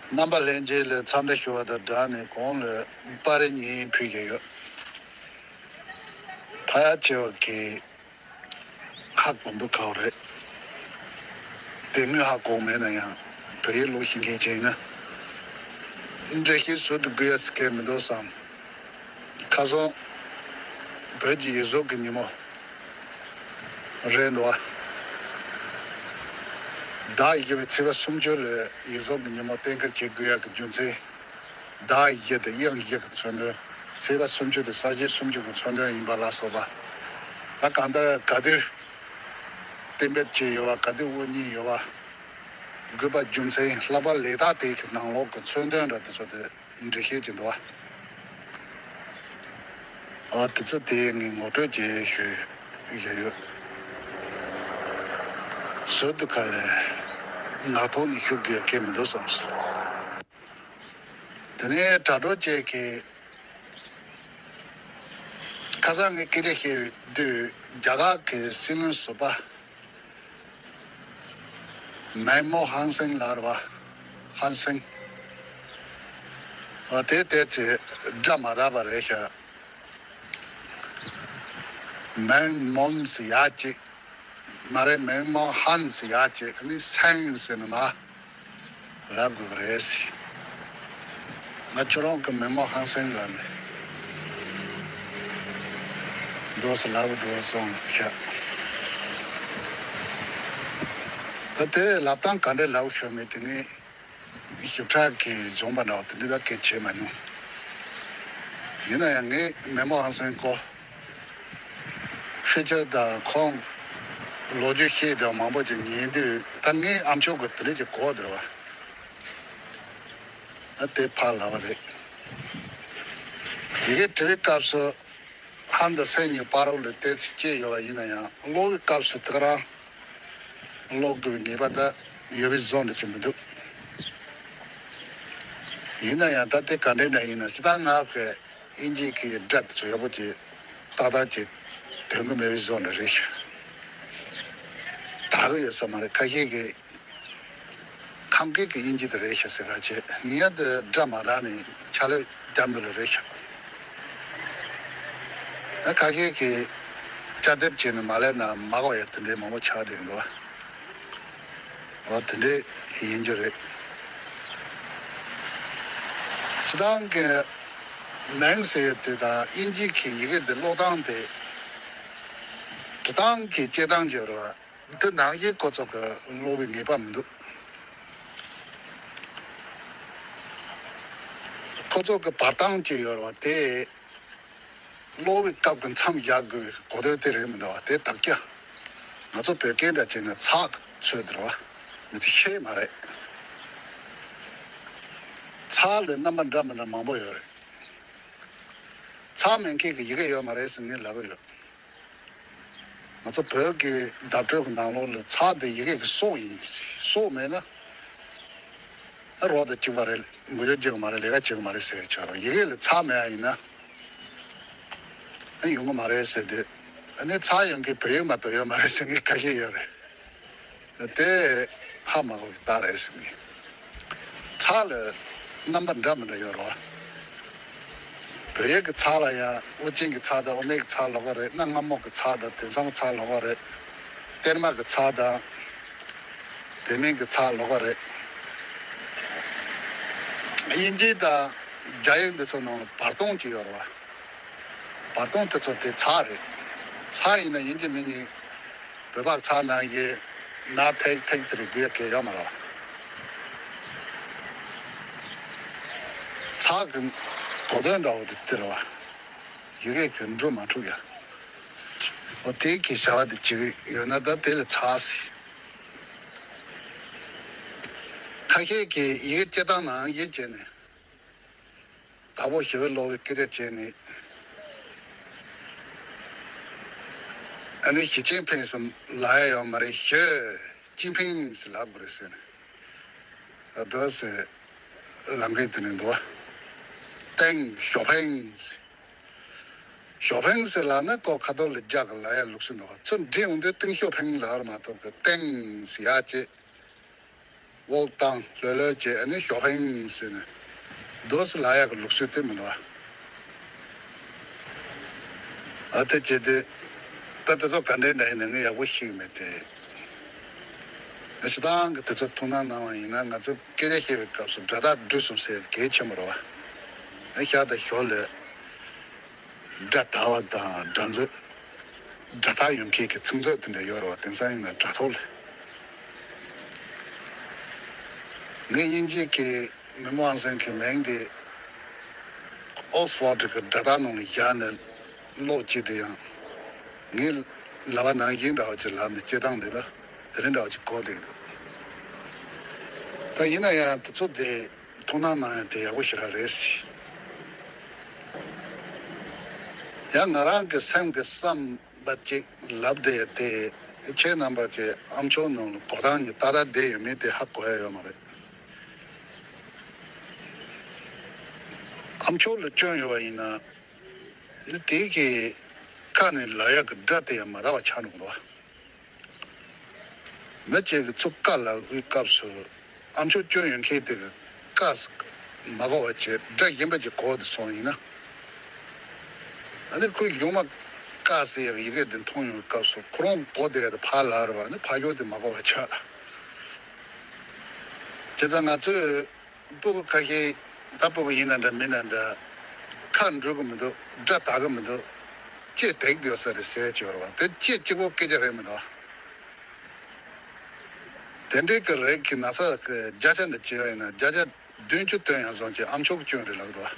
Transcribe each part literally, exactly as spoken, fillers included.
རྣམ་པ་ལྷན་རྒྱས་ལ་འཚམས་འདྲི་ཞུ་བ་དང་སྦྲགས་ནས་གོང་ལ་པར་རིས་གཉིས་ཕུལ་གྱི་ཡོད། ཕ་ཡ་ཆེ་བ་གིས་ཧ་གོ་འདུག་ག་བ་རེད། དེ་སྔོན་ཧ་གོ་མེད་ན་ཡང་བོད་ཡིག་ཀློག་ཤེས་མཁན་ཅིག་ཡིན་ན། འགྲེལ་བཤད་ཟུར་དུ་དགོས་ཡ་ཟེར་མཁན་མི་འདུག་བསམ། ཁ་སང་བོད་ཀྱི་ཡིག་གཟུགས་ཀྱི་ཉིན་མོ་རེད་འདུག་བ། བདག་ཡི་གེ་བའི་ཚེས་པ་སུམ་ཅུ་ལ་ཡིག་གཟུགས་ཀྱི་ཉིན་མོ་གཏན་འཁེལ་བྱེད་དགོས་ཡག་གི་རྒྱུ་མཚན། བདག་ཡི་གེ་དང་དབྱངས་ཡི་གེ་གི་མཚོན་དོན། ཚེས་པ་སུམ་ཅུ་དེ་གསར་བརྗེ་སུམ་ཅུ་གི་མཚོན་དོན་ཡིན་པ་ལ་སོགས་པ། ད་གང་ལྟར་ག་དུས་གཏན་འབེབས་བྱས་ཡོད་པ། ག་དུས་དབུ་བརྙེས་ཡོད་པ། དགོས་པ། རྒྱུ་མཚན། བསླབ་པ་ལས་རྟགས་དེ་གི་ནང་ལོགས་ཀྱི་མཚོན་དོན་འདྲ་དེ་ཚོ་དེ་འགྲེལ་བཤད་ཀྱི་འདུག་བ། ཨ། དེ་ཚོ་དེ་ངས་ངོ་སྤྲོད་བྱེད་ཞུ་ཡ་ཡོད། ཟུར་དུ་ག་ལེར་ངག་ཐོག་ནས་ཞུ་དགོས་ཀྱི་མི་འདུག་བསམ་སོང་། དེ་ནས་དྲ་གྲོགས་བཅས་ཀྱིས་ཁ་སང་ངས་སྐད་ཆ་བཤད་དུས་རྒྱ་གར་གྱི་སྲིད་བློན་ཟུར་པ། མན་མོ་ཧན་སིང་ལབ་རེད་བ། ཧན་སིང་། ཨ། དེ་བལྟས་ཚེ་སྒྲ་མ་དག་པ་རེད་ཤག་མན་མོན་ཟེར་ཡག་ཅིག་མ་རེད། མན་མོ་ཧན་ཟེར་ཡག་ཅིག་ནི་སེང་ཟེར་ནི་མ། ལབ་དགོས་ཀྱི་རེད་ཟེར། ང་ཁྱོད་རང་གི་མི་མོ་ཧང་སེང་ལབ་ནས་འདུག་སེ་ལབ་འདུག་སོང་ཤག་ད་དེ་ལབ་སྟངས་ག་འདྲ་ལབ་ཤོར་མེད་དེ་ངས་ཞིབ་ཕྲ་གི་སྦྱོང་པ་འདྲ་བ་དེ་འདྲ་ད་སྐད་བྱས་མ་མྱོང་། ཡིན་ན་ཡང་ངས་མི་མོ་ཧང་སེང་སྐོར་ཕི་ཅར་དང་ཁོང་ལོ་རྒྱུས་བཤད་དེ་མང་པོ་ཅིག་ཉན་དུས། ད་ངའི་ཨ་མཆོག་གི་དེ་འདྲ་ཅིག་གོ་བསྡད་པ། ཨ། དེ་ཕར་ལབ་པ་རེད། ཡི་གེ་འབྲི་བའི་སྐབས་སུ་ཧན་དང་སེང་གཉིས་བར་དུ་ལ་ཏོག་ཙམ་སྐྱེས་ཡོད་པ་ཡིན་ན་ཡང་། ཀློག་པའི་སྐབས་སུ་དེ་ག་རང་ཀློག་དགོས་པའི་ངེས་པ་ད་ཡོད་པའི་བཟོ་འདྲ་ཅིག་མི་འདུག་ཡིན་ན་ཡང་ད་དེ་ག་འདྲ་འདྲ་ཡིན་ན། སྤྱིར་བཏང་ང་གི་དབྱིན་ཇིའི་གི་སྒྲ་དེ་ཚོ་ཡག་པོ་ཅིག་ཏག་ཏག་ཅིག་འདོན་གི་མེད་པའི་བཟོ་འདྲ་རེད་ཤག་དག་གི་ཡོད་ས་མ་རེད། ཁ་ཤས་ཀྱིས་ཁམས་སྐད་ཀྱི་དབྱིན་ཇི་དེ་རེད་ཤག་ཟེར་ག་བྱས། ངས་ཡང་དེ་སྒྲ་མ་དག་ནས་ཕྱག་ལས་རྒྱབ་འདི་ལ་རེད་ཤག་ཨ། ཁ་ཤས་ཀྱིས་དཔྱ་དེབ་བྱས་ནས་མ་ལས་ན་མ་གོ་ཡ་དེ་འདྲའི་མང་པོ་ཆགས་བསྡད་འདུག་འོ། དེ་འདྲའི་ཡིན་རྒྱུ་རེད། སྤྱིར་བཏང་གི་མན་ཟེར་དེ་དང་དབྱིན་ཇིའི་གི་ཡི་གེ་འདི་ཀློག་སྟངས་དེ། འབྲི་སྟངས་ཀྱི་སྐྱེ་སྟངས་ཀྱི་རེད་བ། འདི་ནང་བཞིན་ཁོ་ཚོ་གི་ཀློག་པའི་ངེས་པ་མི་འདུག་ཁོ་ཚོ་གི་བར་སྟངས་ཅིག་ཡོད་རེད་བ། དེ་ཀློག་པའི་སྐབས་ཀྱི་མཚམས་བཞག་དགོས་པའི་གོ་དོན་དེ་རེད་མི་འདུག་བ། དེ་དག་ཀྱང་ང་ཚོ་བོད་སྐད་འདྲ་བྱས་ན་ཚེག་ཚོད་དེ་རེད་བ། མི་ཚེ་ཤེས་མ་རེད། ཚེག་ལ་རྣམ་པ་འདྲ་མི་འདྲ་མང་པོ་ཡོད་རེད། ཚེག་མེད་མཁན་གྱི་ཡི་གེ་ཡོད་མ་རེད་ཟེར་ངས་ལབ་ཀྱི་ཡོད། ང་ཚོ་བོད་ཀྱི་བརྡ་སྤྲོད་ཀྱི་ནང་ལོགས་ལ་ཚེག་དེ་ཡི་གེ་གི་སྲོག་ཡིན། སྲོག་མེད་ན། ཨ། རོགས་དང་གཅིག་པ་རེད། འགུལ་སྐྱོད་བྱེད་ཀྱི་མ་རེད། ལས་ཀ་བྱེད་ཀྱི་མ་རེད་ཟེར་ཆོག་རེད། ཡི་གེ་ལ་ཚེག་མེད་པ་ཡིན་ན། ཨ། ཡོང་གི་མ་རེད་ཟེར་དུས། ཨ་ནི་ཚེག་ཡོད་མཁན་བོད་ཡིག་མ་གཏོགས་ཡོད་མ་རེད་ཟེར་མཁན་ཁ་ཤས་ཡོད་རེད། དེ་ཧ་མ་གོ་གི་རྟགས་རེད་ཟེར་ནས། ཚེག་ལ་རྣམ་པ་འདྲ་མི་འདྲ་ཡོད་རེད་བ། བོད་ཡིག་གི་ཚེག་ལ་ཡང་དབུ་ཅན་གྱི་ཚེག་དང་དབུ་མེད་ཀྱི་ཚེག་ལོགས་ཀ་རེད། གནའ་སྔ་མོ་གི་ཚེག་དང་དེང་སང་གི་ཚེག་ལོགས་ཀ་རེད། གཏེར་མ་གི་ཚེག་དང་དེ་མིན་གྱི་ཚེག་ལོགས་ཀ་རེད། དབྱིན་ཇི་དང་རྒྱ་ཡིག་འདི་ཚོ་ནང་ལ་བར་སྟོང་གཅིག་ཡོད་རེད་བ། བར་སྟོང་དེ་ཚོ་དེ་ཚེག་རེད། ཚེག་ཡིན་ན་ཡིན་གཅིག་མིན་གཅིག་བོད་པ་ཚེག་ནང་གི་ན་ཐིག་ཐིག་དེ་རིགས་དགོས་ཀྱི་ཡོད་མ་རེད་བ། ཚེག་གི་གོ་དོན་འདྲ་བོ་དེ་དེ་རེད་བ། ཡི་གེ་གི་འགྲོ་མ་འགྲོ་ཡ། འོ། དེ་གི་བྱ་བ་དེ་བྱེད་ཀྱི་ཡོད་ན་ད་དེ་ལ་ཚེག་ཟེར། ཁ་ཤས་ཀྱིས་ཡི་གེ་སྐྱེ་སྟངས་ནང་བཞིན་བྱས་ནས། དྭགས་པོ་ཞི་བའི་བློ་བའི་སྐད་ཆ་བྱས་ནས། ཨ་ནི་ཞི་ཅིན་ཕིང་ཟེར་ལབ་ཡ་ཡོད་མ་རེད། ཞི་ཅིན་ཕིང་ཟེར་ལབ་དགོས་རེད་ཟེར་ནས། ཨ། འདུག་སེ་ལབ་མཁན་དེ་ནི་འདུག་བ། ཏེང་ཞའོ་ཕིང་ཟེར། ཞའོ་ཕིང་ཟེར་ལབ་ན་ཁོ་ཁ་ཐོར་ལ་རྒྱག་གི་ལབ་ཡ་ལུགས་སྲོལ་འདུག་བ། ཚུར་འདྲི་ཡོང་དུས་ཏེང་ཞའོ་ཕིང་ལབ་པ་མ་གཏོགས་ཀྱི་ཏེང་ཟེར་ཡ་ཅིག་འོག་བཏང་ལྷོད་ལྷོད་བྱས། ཨ་ནི་ཞོགས་ཧེང་ཟེར་ནས་རྡོ་སི་ལ་ཡག་གི་ལུགས་སྲོལ་དེ་མི་འདུག་ཨ། ཨ་དེ་བྱས་ཏེ། ད་དེ་ཚོ་ག་འདྲའི་འདྲ་ཡིན་ན་ངས་ཡག་པོ་ཤེས་ཀྱི་མེད་དེ། སྤྱིར་བཏང་གི་དེ་ཚོ་ཐུགས་སྣང་གནང་བ་ཡིན་ན། ང་ཚོ་སྐད་ཆ་བཤད་པའི་སྐབས་སུ་སྒྲ་དག་འབྲུ་གསུམ་ཟེར་གལ་ཆེན་པོ་རེད་བ། ཨ་ཤ་དང་ཞོ་ལས། སྒྲ་དག་པ་དང་སྒྲ་མཛོད། སྒྲ་དག་ཡོད་མཁན་གྱི་ཚིག་མཛོད་དེ་འདྲ་ཡོད་རེད་བ། དེང་སང་ཡིན་ན་དྲ་ཐོག་ལ། ངས་དབྱིན་ཇིའི་མི་དམངས་ཨང་སན་གྱི་མིང་དེ་ཨོག་སི་ཕོར་ཌི་གི་སྒྲ་དག་ནང་ལ་བཞག་ནས་ཀློག་བྱས་དུས་ཡང་། ངས་ལབ་པ་ནང་བཞིན་འདྲ་བ་ཅིག་ལབ་ནས་སྐྱེལ་སྟངས་དེ་ལ་དེ་རིང་འདྲ་བ་ཅིག་གོ་བསྡད་འདུག་ད་ཡིན་ན་ཡང་དེ་ཚོ་དེ་ཐུགས་སྣང་གནང་ཡ་དེ་ཡག་པོ་ཞེ་དྲག་རེད་ཟེར། ཡང་ང་རང་གི་སེམས་ཀྱི་བསམ་པ་ཅིག་ལབ་བསྡད་ཡ་དེ། ཁྱེད་རྣམ་པ་གི་ཨམ་ཅོག་ནང་ལ་གོ་སྟངས་ཀྱི་ཏག་ཏག་བསྡད་ཡོད་མེད་དེ་ཧ་གོ་ཡ་ཡོད་མ་རེད། ཨམ་ཅོག་ལ་སྐྱོན་ཡོད་པ་ཡིན་ན། ནི་དེ་གི་ཁ་ནས་ལབ་ཡག་གི་སྒྲ་དེ་ཡང་མ་དག་པ་ཆགས་འགྲོ་གི་འདུག་བ། མི་གཅིག་གིས་ཚུར་ཀ་ལབ་པའི་སྐབས་སུ། ཨམ་ཅོག་སྐྱོན་ཡོད་མཁན་དེ་གིས་ཀ་ས་མ་གོ་བ་བྱས། སྒྲ་གཞན་པ་ཅིག་གོ་བསྡད་སོང་ཡིན་ན། ཨ་ནི་ཁོས་གཞུག་མ་ཀ་ཟེར་ཡག་ཡི་གེ་དེ་མཐོང་ཡོང་བའི་སྐབས་སུ། ཁོ་རང་གོ་བསྡད་ཡག་དེ་ཕར་ལབ་རེད་བ། ཨ་ནི་ཕར་ཞོག་དེ་མ་གོ་བ་ཆགས་ད། བྱས་ཙང་ང་ཚོས་སྤུ་གུ་ཁ་ཤས། ད་སྤུ་གུ་ཡིན་ན་འདྲ་མིན་ན་འདྲ། ཁ་འབྲུ་གི་མི་འདུག་སྒྲ་དག་གི་མི་འདུག་ལྕེ་བདེ་གི་ཡོད་ས་རེད་ཟེར་གྱི་ཡོད་རེད་བ། དེ་ལྕེ་གཅིག་པོ་སྐད་ཆ་རེད་མི་འདུག་དེ་འདྲའི་གི་རིགས་ཀྱི་ན་ཚ་གི་བརྒྱ་ཆ་འདྲ་བྱས་པ་ཡིན་ན། བརྒྱ་ཆ་བདུན་ཅུ་བཏོན་ཡང་བཟང་གི་ཨམ་ཅོག་གི་སྐྱོན་རེད་ལབ་འདུག་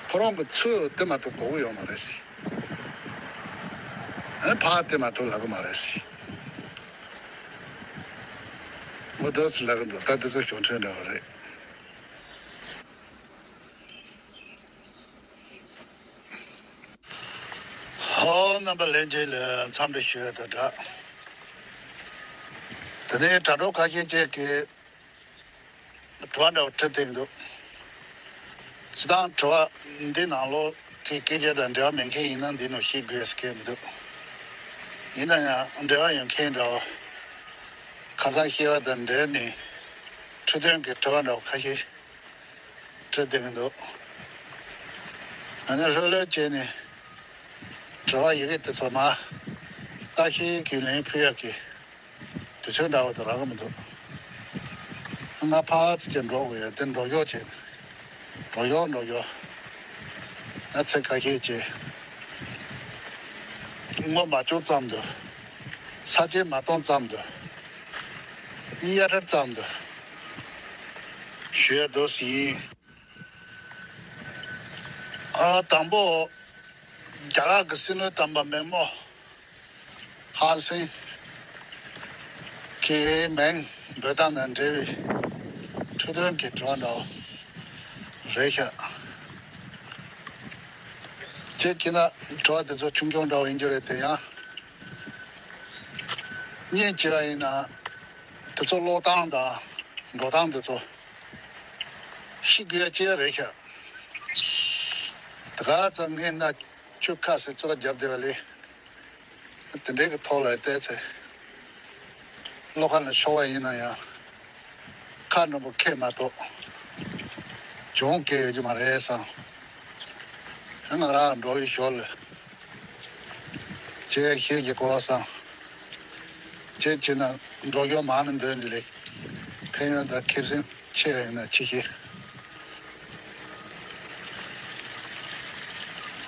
ཁོ་རང་གི་ཚུར་དེ་མ་གཏོགས་གོ་གི་ཡོད་མ་རེད་ཟེར། ཨ་ཕར་དེ་མ་གཏོགས་ལབ་གི་མ་རེད་ཟེར། འོ་དོ་ཟེར་ལབ་གི་འདུག་ད་དེ་ཚོ་གཞུང་འཕྲོས་འདྲ་བ་རེད། ཧོ། རྣམ་པ་ལྷན་རྒྱས་ལ་འཚམས་འདྲི་ཞུ་ཡ་དང་སྦྲགས། དེ་ནས་དྲ་གྲོགས་ཁ་ཤས་ཅིག་གིས་དྲི་བ་འདྲ་བོ་དྲི་བསྡད་འདུག་སྤྱིར་བཏང་དྲི་བ་འདི་ནང་ལོགས་ཀྱི་སྐད་ཆ་དང་འབྲེལ་བ་མེད་མཁན་ཡིན་ན་འདི་ནང་བཤད་དགོས་ཟེར་མཁན་མི་འདུག་ཡིན་ན་ཡང་འབྲེལ་བ་ཡོད་མཁན་འདྲ་བོ། ཁ་སང་བཤད་པ་དང་འབྲེལ་ནས་འཕྲོས་དོན་གྱི་དྲི་བ་འདྲ་བོ་ཁ་ཤས་དྲི་བསྡད་ཀྱི་འདུག་ང་ནི་ལྷོད་ལྷོད་བྱས་ནས་དྲི་བ་ཡི་གེ་དེ་ཚོ་མར་བརྟག་ཞིབ་ཀྱིས་ལན་ཕུལ་ཡག་གི་དུས་ཚོད་འདྲ་བོ་དེ་རག་གི་མི་འདུག་ང་ཕར་ཙམ་ཅིག་འགྲོ་དགོས་ཡོད། དེ་འགྲོ་ཞོག་བྱས་ནས། འགྲོ་ཞོག་འགྲོ་ཞོག་ང་ཚིག་ཁ་ཤས་ཅིག་སྔོན་མ་བཅུག་ཙམ་དུ། ས་བཅད་མ་གཏོང་ཙམ་དུ། གཡར་ཙམ་དུ་ཞུ་ཡ་འདུག་ཟིན། ཨ། དང་པོ། རྒྱ་གར་གྱི་སྲིད་བློན་དམ་པ་མེག་མོ་ཧན་སིན་གྱི་མིང་འབོད་སྟངས་དང་འབྲེལ་བའི་འཕྲོས་དོན་གྱི་དྲི་བ་འདྲ་བོ་རེད་ཤག་ཅེས་བྱས་ན་དྲི་བ་དེ་ཚོ་ཆུང་ཆུང་འདྲ་བོ་ཡིན་རྒྱུ་རེད། དེ་ཡང་བརྙན་བྱས་པ་ཡིན་ན་དེ་ཚོ་ཀློག་སྟངས་དང་འགྲོ་སྟངས་དེ་ཚོ་ཤེས་དགོས་ཡ་ཅིག་རེད་ཤག་དེ་ག་ཙམ་ངས་ན་ཆུ་ཁ་ཟེར་ཚུར་རྒྱབ་བསྡད་པ་ལས། དེ་འདྲའི་གི་ཐོག་ལ་བལྟས་ཚེ། བློ་ཁ་ལ་ཤོར་བ་ཡིན་ན་ཡང་། ཁ་འགྲོ་པོ་ཁེ་མ་གཏོགས་གྱོང་གས་ཡོད་རྒྱུ་མ་རེད་བསམ། ང་རང་འགྲོ་བའི་ཞོར་ལ་ཅེས་ཤེས་ཀྱི་གོ་བསམ། ཅེས་བྱས་ན་འགྲོ་ཞོར་མ་ནི་འདོན་འདི་ལས་ཕན་ཡོན་དང་ཁེ་བཟང་ཆེ་ཡིན་ན་ཆེ་ཤེས།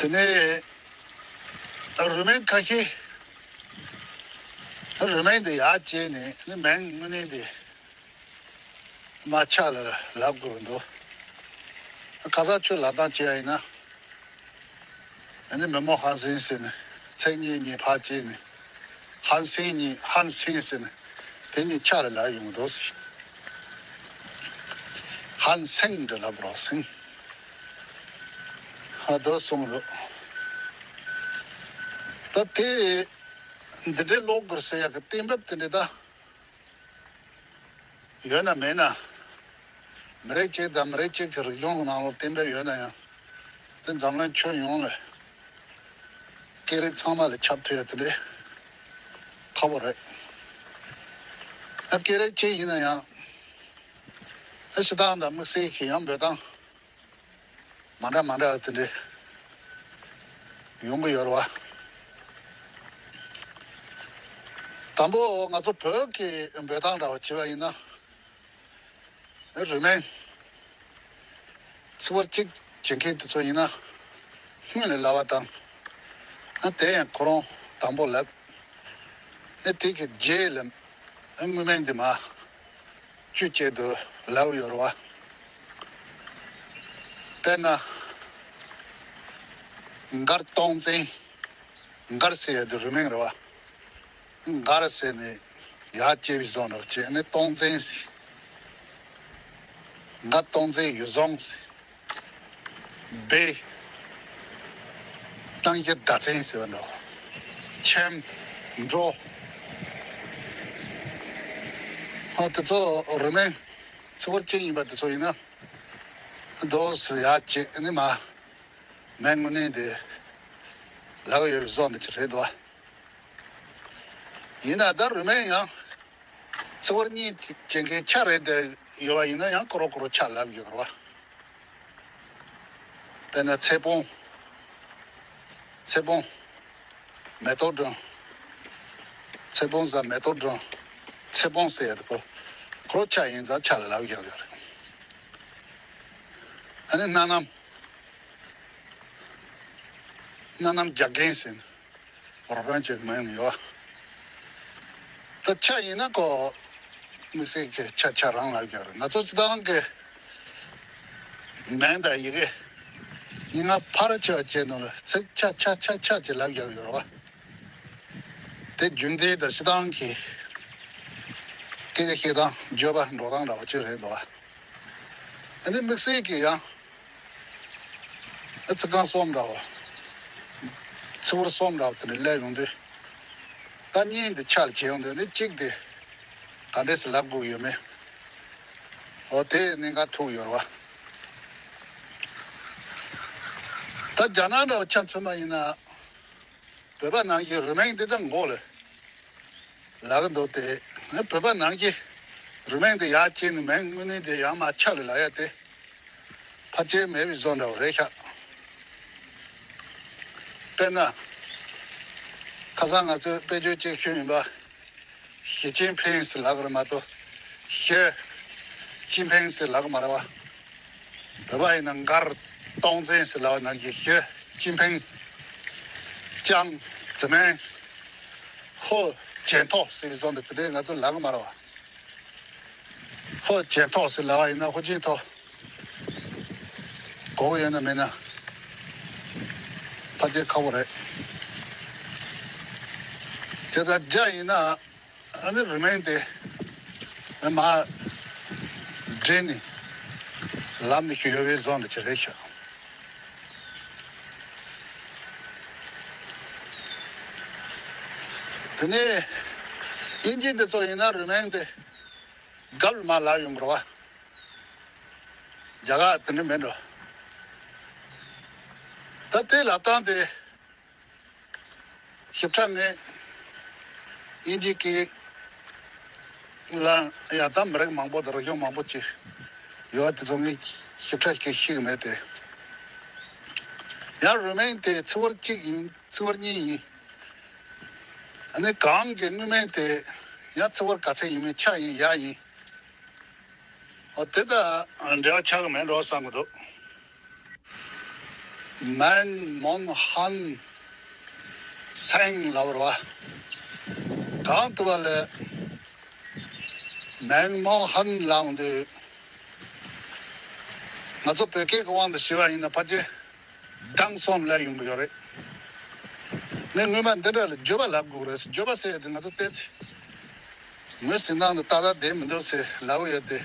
དེ་ནས་རུས་མིང་ཁ་ཤས། རུས་མིང་དེ་ཡར་བཅད་ནས་ནི་མིང་དངོས་གནས་དེ་མར་ཆག་ལ་ལབ་དགོས་འདུག་ཁ་སང་ཁྱོད་ལབ་སྟངས་བྱས་ཡིན་ན། ཨ་ནི་མེག་མོ་ཧན་སིན་ཟེར་ནས་མཚན་གཉིས་གཉིས་ཕར་བཅད་ནས། ཧན་སིན་གཉིས། ཧན་སིན་ཟེར་ནས་དེ་གཉིས་ཆ་རེ་ལབ་ཡོང་གི་འདུག་ཟེར། ཧན་སིན་འདྲ་ལབ་རོགས་སིན། ཧ་དོ་གསུངས་འདུག་ད་དེ་འདི་འདྲའི་ཀློག་དགོས་ཟེར་ཡག་གི་གཏན་འབེབས་དེ་འདྲ་ད། ཡོད་ན་མེད་ན། མི་རིགས་གཅིག་དང་མི་རིགས་གཅིག་གི་རིག་གཞུང་གི་ནང་ལོགས་གཏན་འབེབས་ཡོད་ན་ཡང་། དེ་འཛམ་གླིང་ཁྱོན་ཡོངས་ལ་སྐད་རིགས་ཚང་མ་ལ་ཁྱབ་ཐུབ་ཡ་དེ་འདྲའི་ཁག་པོ་རེད། ཨ། སྐད་རིགས་གཅིག་ཡིན་ན་ཡང་ ཨ་སྤྱིར་བཏང་དང་དམིགས་བསལ་གྱི་ཡང་འབོད་སྟངས་མ་འདྲ་མ་འདྲ་བ་དེ་འདྲ་ཡོང་གི་ཡོད་རེད་བ། དང་པོ་ང་ཚོ་བོད་ཀྱི་འབོད་སྟངས་འདྲ་བ་བྱས་པ་ཡིན་ན། རུས་མིང་ཚིག་བར་གཅིག་བྱེད་མཁན་དེ་ཚོ་ཡིན་ན་སྔོན་ལ་ལབ་པ་དང་། ཨ་དེ་ཡང་ཁོ་རང་དང་པོ་ལབ། ཨ་དེ་གི་རྗེས་ལ་ཨ་དངོས་མིང་དེ་མར་བཅུ་བྱས་དུ་ལབ་ཡོད་རེད་བ། དཔེར་ན། མགར་སྟོང་བཙན། མགར་ཟེར་ཡ་དེ་རུས་མིང་རེད་བ། མགར་ཟེར་ནས་ཡར་སྐྱེས་པའི་བཟོ་འདྲ་བྱས་ནས་སྟོང་བཙན་ཟེར། མགར་སྟོང་བཙན་ཡུལ་བཟང་ཟེར། སྦས། སྟངས་ཀྱི་ཟླ་བཙན་ཟེར་བ་འདྲ། ཆེམ། འབྲོ། ཨ་དེ་ཚོ་རུས་མིང་ཚིག་བར་གཅིག་ཡིན་པ་དེ་ཚོ་ཡིན་ན། འདོགས་སུ་ཡར་བྱས་ནས་མར་མིང་དངོས་གནས་དེ་ལབ་ཡོད་བཟོ་འདྲ་ཅིག་རེད་འདུག་ཡིན་ན་ད་རུས་མིང་ཡང་ཚིག་བར་གཉིས་བྱེད་མཁན་ཆ་རེ་བསྡད་ཡོད་པ་ཡིན་ན་ཡང་ཁོ་རང་ཁོ་རང་ཆ་ལབ་ཡོད་རེད་བ། དཔེར་ན་ཚེ་སྤོང་། ཚེ་སྤོང་། མེ་ཏོག་སྒྲོན། ཚེ་སྤོང་ཟེར་མེ་ཏོག་སྒྲོན། ཚེ་སྤོང་ཟེར་ཡ་དེ་ཁོ་ཁོ་རང་ཆ་ཡིན་ཙང་ཆ་ལབ་ཡོད་ཡོད་རེད། ཨ་ནི་སྣ་ནམ། སྣ་ནམ་རྒྱ་རྒན་ཟེར་ནས། རོགས་ཕན་བྱེད་མིན་ཡོད། ད་ཆ་ཡིན་ན་ཁོ་དམིགས་བསལ་གྱི་ཆ་ཆ་རང་ལ་ཡོད་རེད། ང་ཚོ་སྤྱིར་བཏང་གི་མིང་དང་ཡི་གེ་མིང་ལ་ཕར་ཆ་བྱས་ནོ་ལ་ཚིག་ཆ་ཆ་ཆ་ཆ་ཅེས་ལབ་ཡོད་ཡོད་རེད་བ། དེ་རྒྱུན་ལྡན་དང་སྤྱིར་བཏང་གི་སྐད་ཆ་བཤད་སྟངས་བརྗོད་པ་འགྲོ་སྟངས་འདྲ་བ་ཅིག་རེད་འདུག་བ། ཨ་ནི་དམིགས་བསལ་གྱི་ཡང་། ཨ་ཚིག་རྐང་གསུམ་འདྲ་བ། ཚིག་བར་གསུམ་འདྲ་བ་དེ་འདྲ་སླེབས་ཡོང་དུས། ད་གཉིས་འདི་ཆ་ལ་བྱེད་ཡོང་དུས་ནི་གཅིག་དེ་ག་འདྲས་སུ་ལབ་དགོས་ཡོད་མེད། འོ་དེ་གནད་འགག་ཐུག་ཡོད་རེད་བ། ད་རྒྱ་ནག་འདྲ་བ་ཆ་མཚོན་པ་ཡིན་ན། བོད་པ་ནང་གི་རུས་མིང་འདི་དང་མགོ་ལ་ལབ་ཀྱི་འདུག་སྟེ། བོད་པ་ནང་གི་རུས་མིང་འདི་ཡར་བསྐྱེད་ནས་མིང་དངོས་གནས་དེ་ཡར་མར་ཆ་ལ་ལབ་ཡ་དེ་ཕལ་ཆེར་མེད་པའི་བཟོ་འདྲ་བོ་རེད་ཤག་དཔེར་ན། ཁ་སང་ང་ཚོས་དཔེ་བརྗོད་ཅིག་ཞུས་ཡིན་པ། ཞི་ཅིན་ཕིང་ཟེར་ལབ་ཀྱི་རེད་མ་གཏོགས། ཞི་ཅིན་ཕིང་ཟེར་ལབ་ཀྱི་མ་རེད་བ། བོད་པ་ཡིན་ན་མགར་སྟོང་བཙན་ཟེར་ལབ་པ་ནང་བཞིན་ཞི་ཅིན་ཕིང་། ཅང་ཙེ་མིན། ཧོ་ཅན་ཐོ་ཟེར་བའི་བཟོ་འདི་དེ་འདྲའི་ང་ཚོ་ལབ་ཀྱི་མ་རེད་བ། ཧོ་ཅན་ཐོ་ཟེར་ལབ་པ་ཡིན་ན་ཧོ་ཅན་ཐོ། གོ་གི་ཡོད་ན་མེད་ན། ཕལ་ཆེར་ཁག་པོ་རེད། བྱས་ཙང་རྒྱ་ཡིན་ན། ཨ་ནི་རུས་མིང་དེ་མར་འདྲེན་ནས་ལབ་ནས་ཞུ་ཡོད་པའི་བཟོ་འདྲ་ཅིག་རེད་ཤག་དེ་ནས་དབྱིན་ཇི་འདི་ཚོ་ཡིན་ན་རུས་མིང་དེ་གབ་ལ་མར་ལབ་ཡོང་གི་རེད་བ། རྒྱ་གར་དེ་འདྲ་མིན་འགྲོ། ད་དེ་ལབ་སྟངས་དེ། ཞིབ་ཕྲ་ངས་དབྱིན་ཇིའི་སྐད་ལ་ཡང་ད་མི་རིགས་མང་པོ་དང་རིག་གཞུང་མང་པོ་ཅིག་ཡོད་དེ་ཚོ་ངས་ཞིབ་ཕྲ་ཞིག་ཤེས་ཀྱི་མེད་དེ། ཡང་རུས་མིང་དེ་ཚིག་བར་གཅིག་ཡིན་ཚིག་བར་གཉིས་ཡིན། ཨ་ནི་གང་གི་དངོས་མིང་དེ་ཡང་ཚིག་བར་ག་ཚད་ཡིན་མིན་ཆ་ཡིན་ཡ་ཡིན། འོ་དེ་དང་འབྲེལ་བ་ཆགས་ཀྱི་མེད་འགྲོ་བསམ་གྱི་འདུག་མན་མོན་ཧན་སེང་ལབ་ར་བ། གང་ལྟར་བ་ལས་མན་མོན་ཧན་ལབ་དུས་ང་ཚོ་བོད་སྐད་ཀྱི་དབང་དུ་བྱས་པ་ཡིན་ན་ཕལ་ཆེར་གདངས་གསུམ་སླེབས་ཡོང་གི་ཡོད་རེད། ངས་སྔོན་མ་འདི་འདྲ་ལ་བརྗོད་པ་ལབ་དགོས་རེད། བརྗོད་པ་ཟེར་ཡ་དེ་ང་ཚོ་བལྟས་ཚེ་ངོས་ཟིན་སྟངས་དེ་ཏག་ཏག་བསྡད་མི་འདུག་ཟེར་ལབ་ཀྱི་ཡོད་དེ།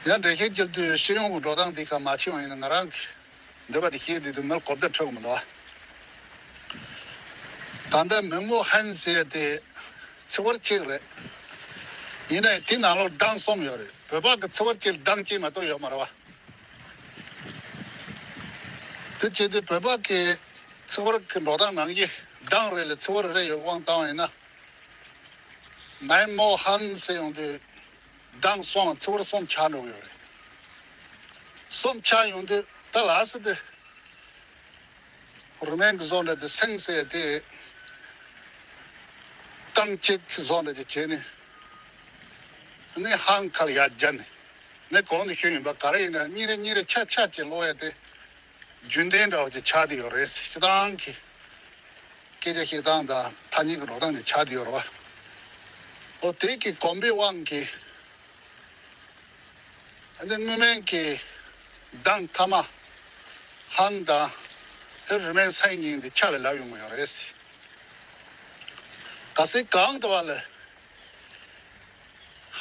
ཡང་འགྲེལ་བཤད་རྒྱབ་དུས་སྤྱི་ཡོངས་ཀྱི་འགྲོ་སྟངས་འདི་ཁ་མ་ཕྱིན་པ་ཡིན་ན་ང་རང་གི་འདོད་པ་དེ་བཤད་དུས་དེ་མི་ལ་གོ་བརྡ་འཕྲོད་ཀྱི་མི་འདུག་ཨ། ད་ལྟ་མན་མོན་ཧན་ཟེར་ཡ་དེ་ཚིག་བར་གཅིག་རེད། ཡིན་ནའི་དེ་ནང་ལོགས་གདངས་གསུམ་ཡོད་རེད། བོད་པ་གི་ཚིག་བར་གཅིག་ལ་གདངས་གཅིག་མ་གཏོགས་ཡོད་མ་རེད་བ། དེ་བྱེད་དུས་བོད་པ་གི་ཚིག་བར་གྱི་འགྲོ་སྟངས་ནང་བཞིན་གདངས་རེ་ལ་ཚིག་བར་རེ་ཡོད་དབང་བཏང་བ་ཡིན་ན། མན་མོ་ཧན་ཟེར་ཡོང་དུས་ གདངས་གསུམ་ཚིག་བར་གསུམ་ཆགས་འགྲོ་གི་ཡོད་རེད། གསུམ་ཆགས་ཡོང་དུས་ད་ལ་སི་དེ་རུ་མན་གྱི་བཟོ་འདྲ་དེ་སེང་ཟེར་དེ་གདངས་གཅིག་གི་བཟོ་འདྲ་དེ་བྱས་ནས་ནི་ཧང་ཁ་ལ་ཡར་སྦྱར་ནས་ནི་གོང་དུ་ཞུས་ཡིན་པ་ག་རེ་ཡིན་ན་གཉིས་རེ་གཉིས་རེ་ཆ་ཆ་ཅིག་ཀློག་ཡ་དེ་རྒྱུན་ལྡན་འདྲ་བོ་ཅིག་ཆགས་བསྡད་ཡོད་རེད། སྤྱིར་བཏང་གི་སྐད་ཆ་བཤད་སྟངས་དང་ཐ་སྙད་ཀྱི་འགྲོ་སྟངས་དེ་ཆགས་བསྡད་ཡོད་རེད་བ། འོ་དེ་གི་གོམས་པའི་དབང་གིས་ཨ་ནི་སྔོན་མའི་གི་གདངས་ཐ་མ་ཧང་དང་ཨེ་རུ་མན་སེང་གཉིས་འདི་ཆ་ལ་ལབ་ཡོང་གི་ཡོད་རེད། གལ་སྲིད་གང་དུ་བ་ལ་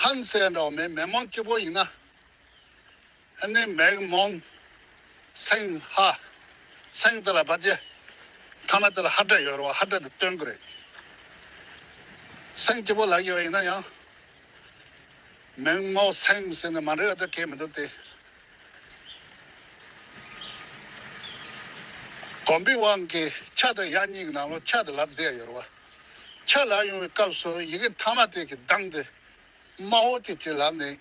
ཧང་ཟེར་འདྲ་བ་མེད་མེ་མོང་གཅིག་པོ་ཡིན་ན། ཨ་ནི་མེག་མོང་སེང་ཧ། སེང་དེ་ལ་བ་ཅན། ཐ་མ་དེ་ལ་ཧ་སྒྲ་ཡོད་རེད་བ། ཧ་སྒྲ་དེ་སྟོན་གི་རེད། སེང་སྐྱིད་པོ་ལབ་ཡོད་ཡིན་ན་ཡང་། མེག་མོང་སེང་ཟེར་ནས་མ་འདྲ་བ་དེ་གས་མི་འདུག་སྟེ། གོམས་པའི་དབང་གིས་ཆ་དང་ཡ་གཉིས་ཀྱི་ནང་ལོགས་ཆ་དེ་ལབ་བསྡད་ཡོད་རེད་བ། ཆ་ལབ་ཡོང་བའི་སྐབས་སུ་ཡི་གེ་ཐ་མ་དེ་གི་གདངས་དེ། དམའ་བོ་ཅིག་ཅིག་ལབ་ནས།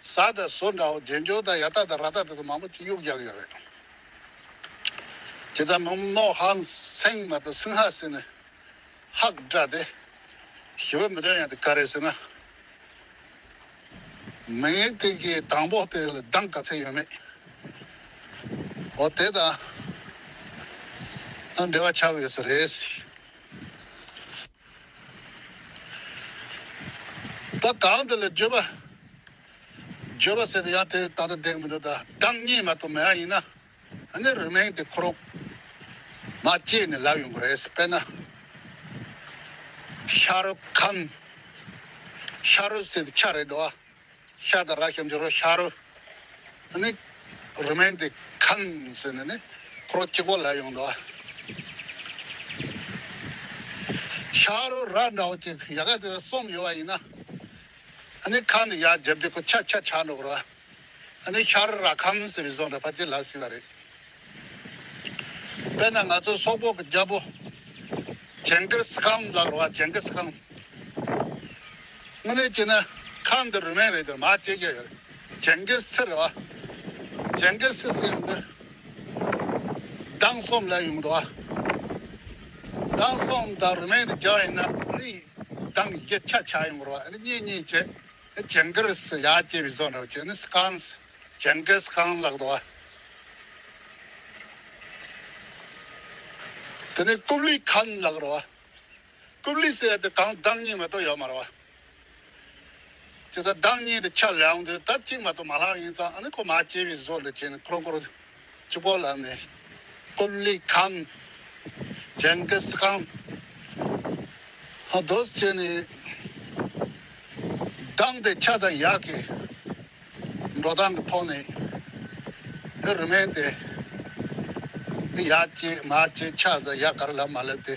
ཟ་དང་ཟོ་འདྲ་བོ་རྗེས་འཇུག་དང་ཡ་ཏ་དང་ར་ཏ་དེ་ཚོ་མང་པོ་ཅིག་གཡུག་རྒྱག་ཡོད་རེད། དེ་ལྟར་མོ་མནོ་ཧང་སེང་མ་གཏོགས་སིང་ཧ་ཟེར་ནས་ཧག་སྒྲ་དེ་ཞིབ་པ་མི་འདོན་ཡང་དེ་ག་རེ་ཟེར་ན། མིང་དེ་གི་དང་པོ་དེ་ལ་གདངས་ག་ཚད་ཡོད་མེད། འོ་དེ་དང་ཨ་འབྲེལ་བ་ཆགས་ཡོད་ས་རེད། ད་གང་དེ་ལ་བརྗོད་པ། བརྗོད་པ་ཟེར་དེ་ཡང་དེ་ད་ལྟ་བསྡད་མི་འདུག་ད་གདངས་གཉིས་མ་གཏོགས་མེད་པ་ཡིན་ན། ཨ་ནི་རུ་མིང་དེ་ཁོ་རང་མར་བཅད་ནས་ལབ་ཡོང་གི་རེད། དཔེར་ན། ཤ་རུ་ཁམ། ཤ་རུ་ཟེར་དེ་ཆ་རེད་འདུག་ཨ། ཤ་དང་ར་ཞབས་ཀྱུ་རུ་ཤ་རུ། ཨ་ནི་རུ་མིང་དེ་ཁམ་ཟེར་ནས་ནི་ཁོ་རང་གཅིག་པོ་ལབ་ཡོང་འདུག་ཨ། ཤ་རུ་ར་འདྲ་བོ་ཅིག་ཡ་ག་དེ་གསུམ་ཡོད་པ་ཡིན་ན། ཨ་ནི་ཁ་ནི་ཡར་བརྒྱབ་སྟེ་ཁོ་ཆ་ཆ་ཆགས་འགྲོ་གི་རེད། ཨ་ནི་ཤ་རུ་ར་ཁམ་ཟེར་བའི་བཟོ་འདྲ་ཕལ་ཆེར་ལབ་སྲིད་པ་རེད། དཔེར་ན་ང་ཚོ་སོག་པོ་གི་རྒྱལ་པོ་ཇིང་གིར་སི་ཁང་ལབ་རེད་བ། ཇིང་གིར་སི་ཁང་། དངོས་གནས་བྱས་ན་ཁམ་འདི་རུ་མིང་རེད་དེ་མར་བཅད་རྒྱུ་ཡོད་རེད། ཇིང་གིར་སི་རེད་བ། ཇིང་གིར་སི་ཟེར་ཡོང་དུས་གདངས་གསུམ་ལ་ཡོང་འདུག་བ། གདངས་གསུམ་དང་རུ་མིང་དེ་སྦྱར་ཡིན་ན་ནི་གདངས་བརྒྱད་ཆ་ཆགས་ཡོང་གི་རེད་བ། ཨ་ནི་གཉིས་གཉིས་བྱས། ཇིང་གིར་སི་ཡར་བཅད་པའི་བཟོ་འདྲ་བྱས་ནི་སི་ཁང་། ཇིང་གིར་སི་ཁང་ལབ་འདུག་བ། དེ་ནས་ཀུབ་ལི་ཁན་ལབ་རེད་བ། ཀུབ་ལི་ཟེར་ཡ་དེ་གང་གདངས་གཉིས་མ་གཏོགས་ཡོད་མ་རེད་བ། བྱས་ཙང་གདངས་གཉིས་དེ་ཆ་ལས་འོང་དུས་ད་གཅིག་མ་གཏོགས་མ་ལྷག་ཡིན་ཙང་ཨ་ནི་ཁོ་མར་བཅད་པའི་བཟོ་འདྲ་བྱས་ནས་ཁོ་རང་ཁོ་རང་གཅིག་པོ་ལབ་ནས། ཀུབ་ལི་ཁན། ཇིང་གིས་ཁང་། ཧ་དོ་བྱས་ནས་གདངས་དེ་ཆ་དང་ཡ་གི་འགྲོ་སྟངས་ཀྱི་ཐོག་ནས་ཨེ་རུ་མིང་དེ་ཨེ་ཡར་བཅད་མར་བཅད་ཆ་དང་ཡ་ག་རེ་ལབ་མ་ལབ་དེ་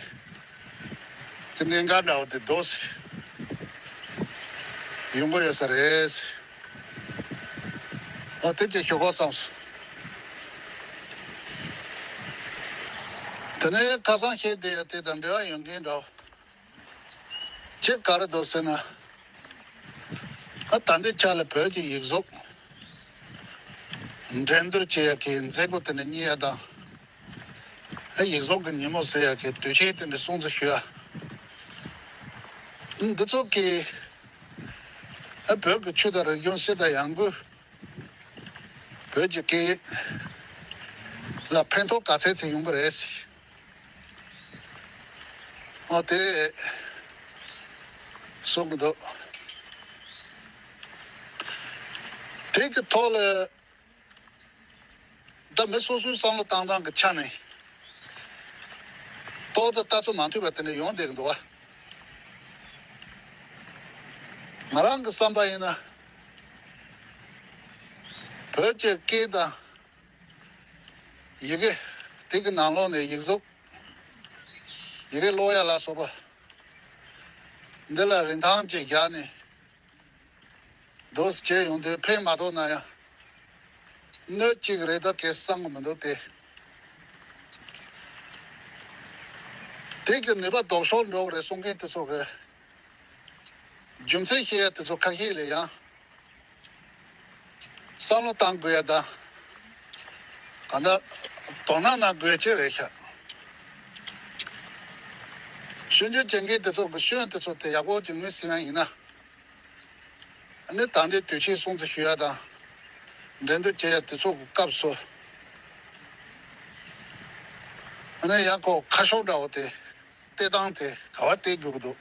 དེ་གནད་འགག་འདྲ་བོ་དེ་འདུག་སེ་ཡོང་གི་ཡོད་ས་རེད། ཨ་དེ་ཅིག་ཞུ་དགོས་བསམས་སོང་། དེ་ནས་ཁ་སང་བཤད་བསྡད་ཡ་དེ་དང་འབྲེལ་བ་ཡོད་མཁན་འདྲ་བོ། ཅིག་ག་རེ་འདུག་ཟེར་ན། ཨ་ད་ལྟའི་ཆ་ལ་བོད་ཀྱི་ཡིག་གཟུགས་འགྲན་བསྡུར་བྱེད་ཡག་གི་མཛད་སྒོ་དེ་འདྲ་གཉེར་ཡ་དང་། ཨ་ཡིག་གཟུགས་ཀྱི་ཉིན་མོ་ཟེར་ཡག་གི་དུས་ཆེན་དེ་འདྲ་སྲུང་བརྩི་ཞུ་ཡ། འདི་ཚོ་གི་ཨ་བོད་ཀྱི་ཆོས་དང་རིག་གཞུང་སྤྱི་དང་ཡང་སྒོས་བོད་ཀྱི་སྐད་ཡིག་ལ་ཕན་ཐོགས་ག་ཚད་ཚད་ཡོང་གི་རེད། ཨ་དེ་གསུང་གི་འདུག་དེ་གི་ཐོག་ལ་ད་མི་སོ་སོའི་བསམ་བློ་བཏང་སྟངས་ཀྱི་ཆ་ནས་ཏོག་ཙམ་ལྟ་ཚུལ་མ་མཐུན་པ་དེ་འདྲ་ཡོང་བསྡད་ཀྱི་འདུག་བ། ང་རང་གི་བསམ་པ་ཡིན་ན་བོད་ཀྱི་སྐད་དང་ཡི་གེ་དེ་གི་ནང་ལོགས་ནས་ཡིག་གཟུགས། ཡི་གེ་ཀློག་ཡ་ལ་སོགས་པ་འདི་ལ་རིན་ཐང་ཅིག་བཞག་ནས་འདུག་སེ་བྱས་ཡོང་དུས་ཕན་མ་ཐོགས་ན་ཡང་གནོད་ཅིག་རེད་ད་གས་བསམ་གི་མི་འདུག་སྟེ། དེ་གི་ནུས་པ་ལྡོག་ཤོར་འགྲོ་གི་རེད་གསུང་མཁན་དེ་ཚོ་གི་རྒྱུ་མཚན་བཤད་ཡ་དེ་ཚོ་ཁ་ཤས་ལས་ཡང་ བསམ་བློ་བཏང་དགོས་ཡ་དང་། གང་ལྟར་དོ་སྣང་གནང་དགོས་ཅིག་རེད་ཤག་ཤེས་འཇོན་ཅན་གྱི་དེ་ཚོ་གི་ཤེས་ཡོན་དེ་ཚོ་དེ་ཡག་པོ་ཅིག་ངོས་ཟིན་ཡ་ཡིན་ན། ཨ་ནི་ད་ལྟའི་དུས་ཆེན་སྲུང་བརྩི་ཞུ་ཡ་དང་། འགྲན་བསྡུར་བྱེད་ཡ་དེ་ཚོ་གི་སྐབས་སུ། ཨ་ནི་ཡང་ཁོ་ཁ་ཕྱོགས་འདྲ་བོ་དེ། བལྟས་སྟངས་དེ་ག་བ་བལྟས་དགོས་ཀྱི་འདུག་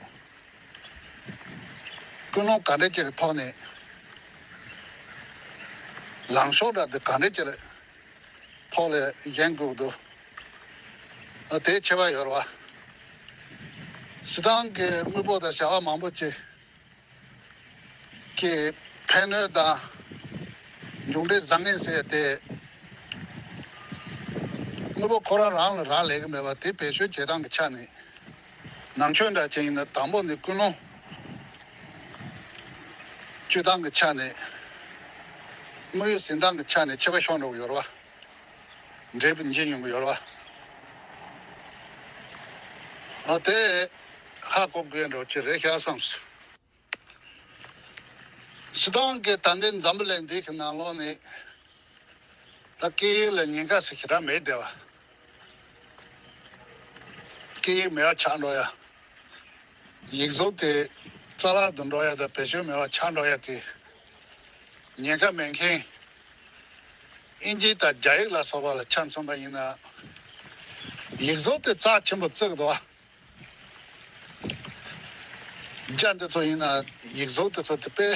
ཀུན་སློང་ག་འདྲ་ཅིག་གི་ཐོག་ནས། ལངས་ཕྱོགས་འདྲ་དེ་ག་འདྲ་ཅིག་ལ་ཐོག་ལ་བཞེངས་དགོས་ཀྱི་འདུག་ཨ། དེ་ཁྱད་པར་ཡོད་རེད་བ། སྤྱིར་བཏང་གི་དངོས་པོ་དང་བྱ་བ་མང་པོ་ཅིག་གི་ཕན་གནོད་དང་མཇུག་འབྲས་བཟང་ངན་ཟེར་ཏེ། དངོས་པོ་ཁོ་རང་རང་ལ་རག་ལས་ཀྱི་མེད་པ་དེ་བེད་སྤྱོད་བྱེད་སྟངས་ཀྱི་ཆ་ནས། ནང་ཆོས་འདྲ་ཅན་ཡིན་ན་དང་པོ་ནས་ཀུན་སློང་སྤྱོད་སྟངས་ཀྱི་ཆ་ནས། དམིགས་ཡུལ་འཛིན་སྟངས་ཀྱི་ཆ་ནས་ཁྱད་པར་ཤོར་འགྲོ་གི་ཡོད་རེད་བ། འབྲས་བུ་འབྱིན་ཡོང་གི་ཡོད་རེད་བ། ཨ། དེ་ཧ་གོ་དགོས་འགྲོ་ཅི་རེད་ཤག་བསམས་སོང་། སྤྱིར་བཏང་གི་ད་ལྟའི་འཛམ་བུ་གླིང་འདི་གི་ནང་ལོགས་ནས་ད་སྐད་ཡིག་ལ་ཉེན་ཁ་ཟེར་ཞེ་དྲག་མེད་བསྡད་པ། སྐད་ཡིག་མེད་པ་ཆགས་འགྲོ་ཡ། ཡིག་གཟུགས་དེ་རྩ་བརླག་ཏུ་འགྲོ་ཡ་དང་བེད་སྤྱོད་མེད་པ་ཆགས་འགྲོ་ཡ་གི་ཉེན་ཁ་མེད་མཁན། ཨིན་ཇི་དང་རྒྱ་ཡིག་ལ་སོགས་པ་ལ་ཆ་མཚོན་པ་ཡིན་ན། ཡིག་གཟུགས་དེ་རྩ་ཆེན་པོ་བརྩི་གི་འདུག་བ། རྒྱ་འདི་ཚོ་ཡིན་ན་ཡིག་གཟུགས་དེ་ཚོ་དེ་དཔེ་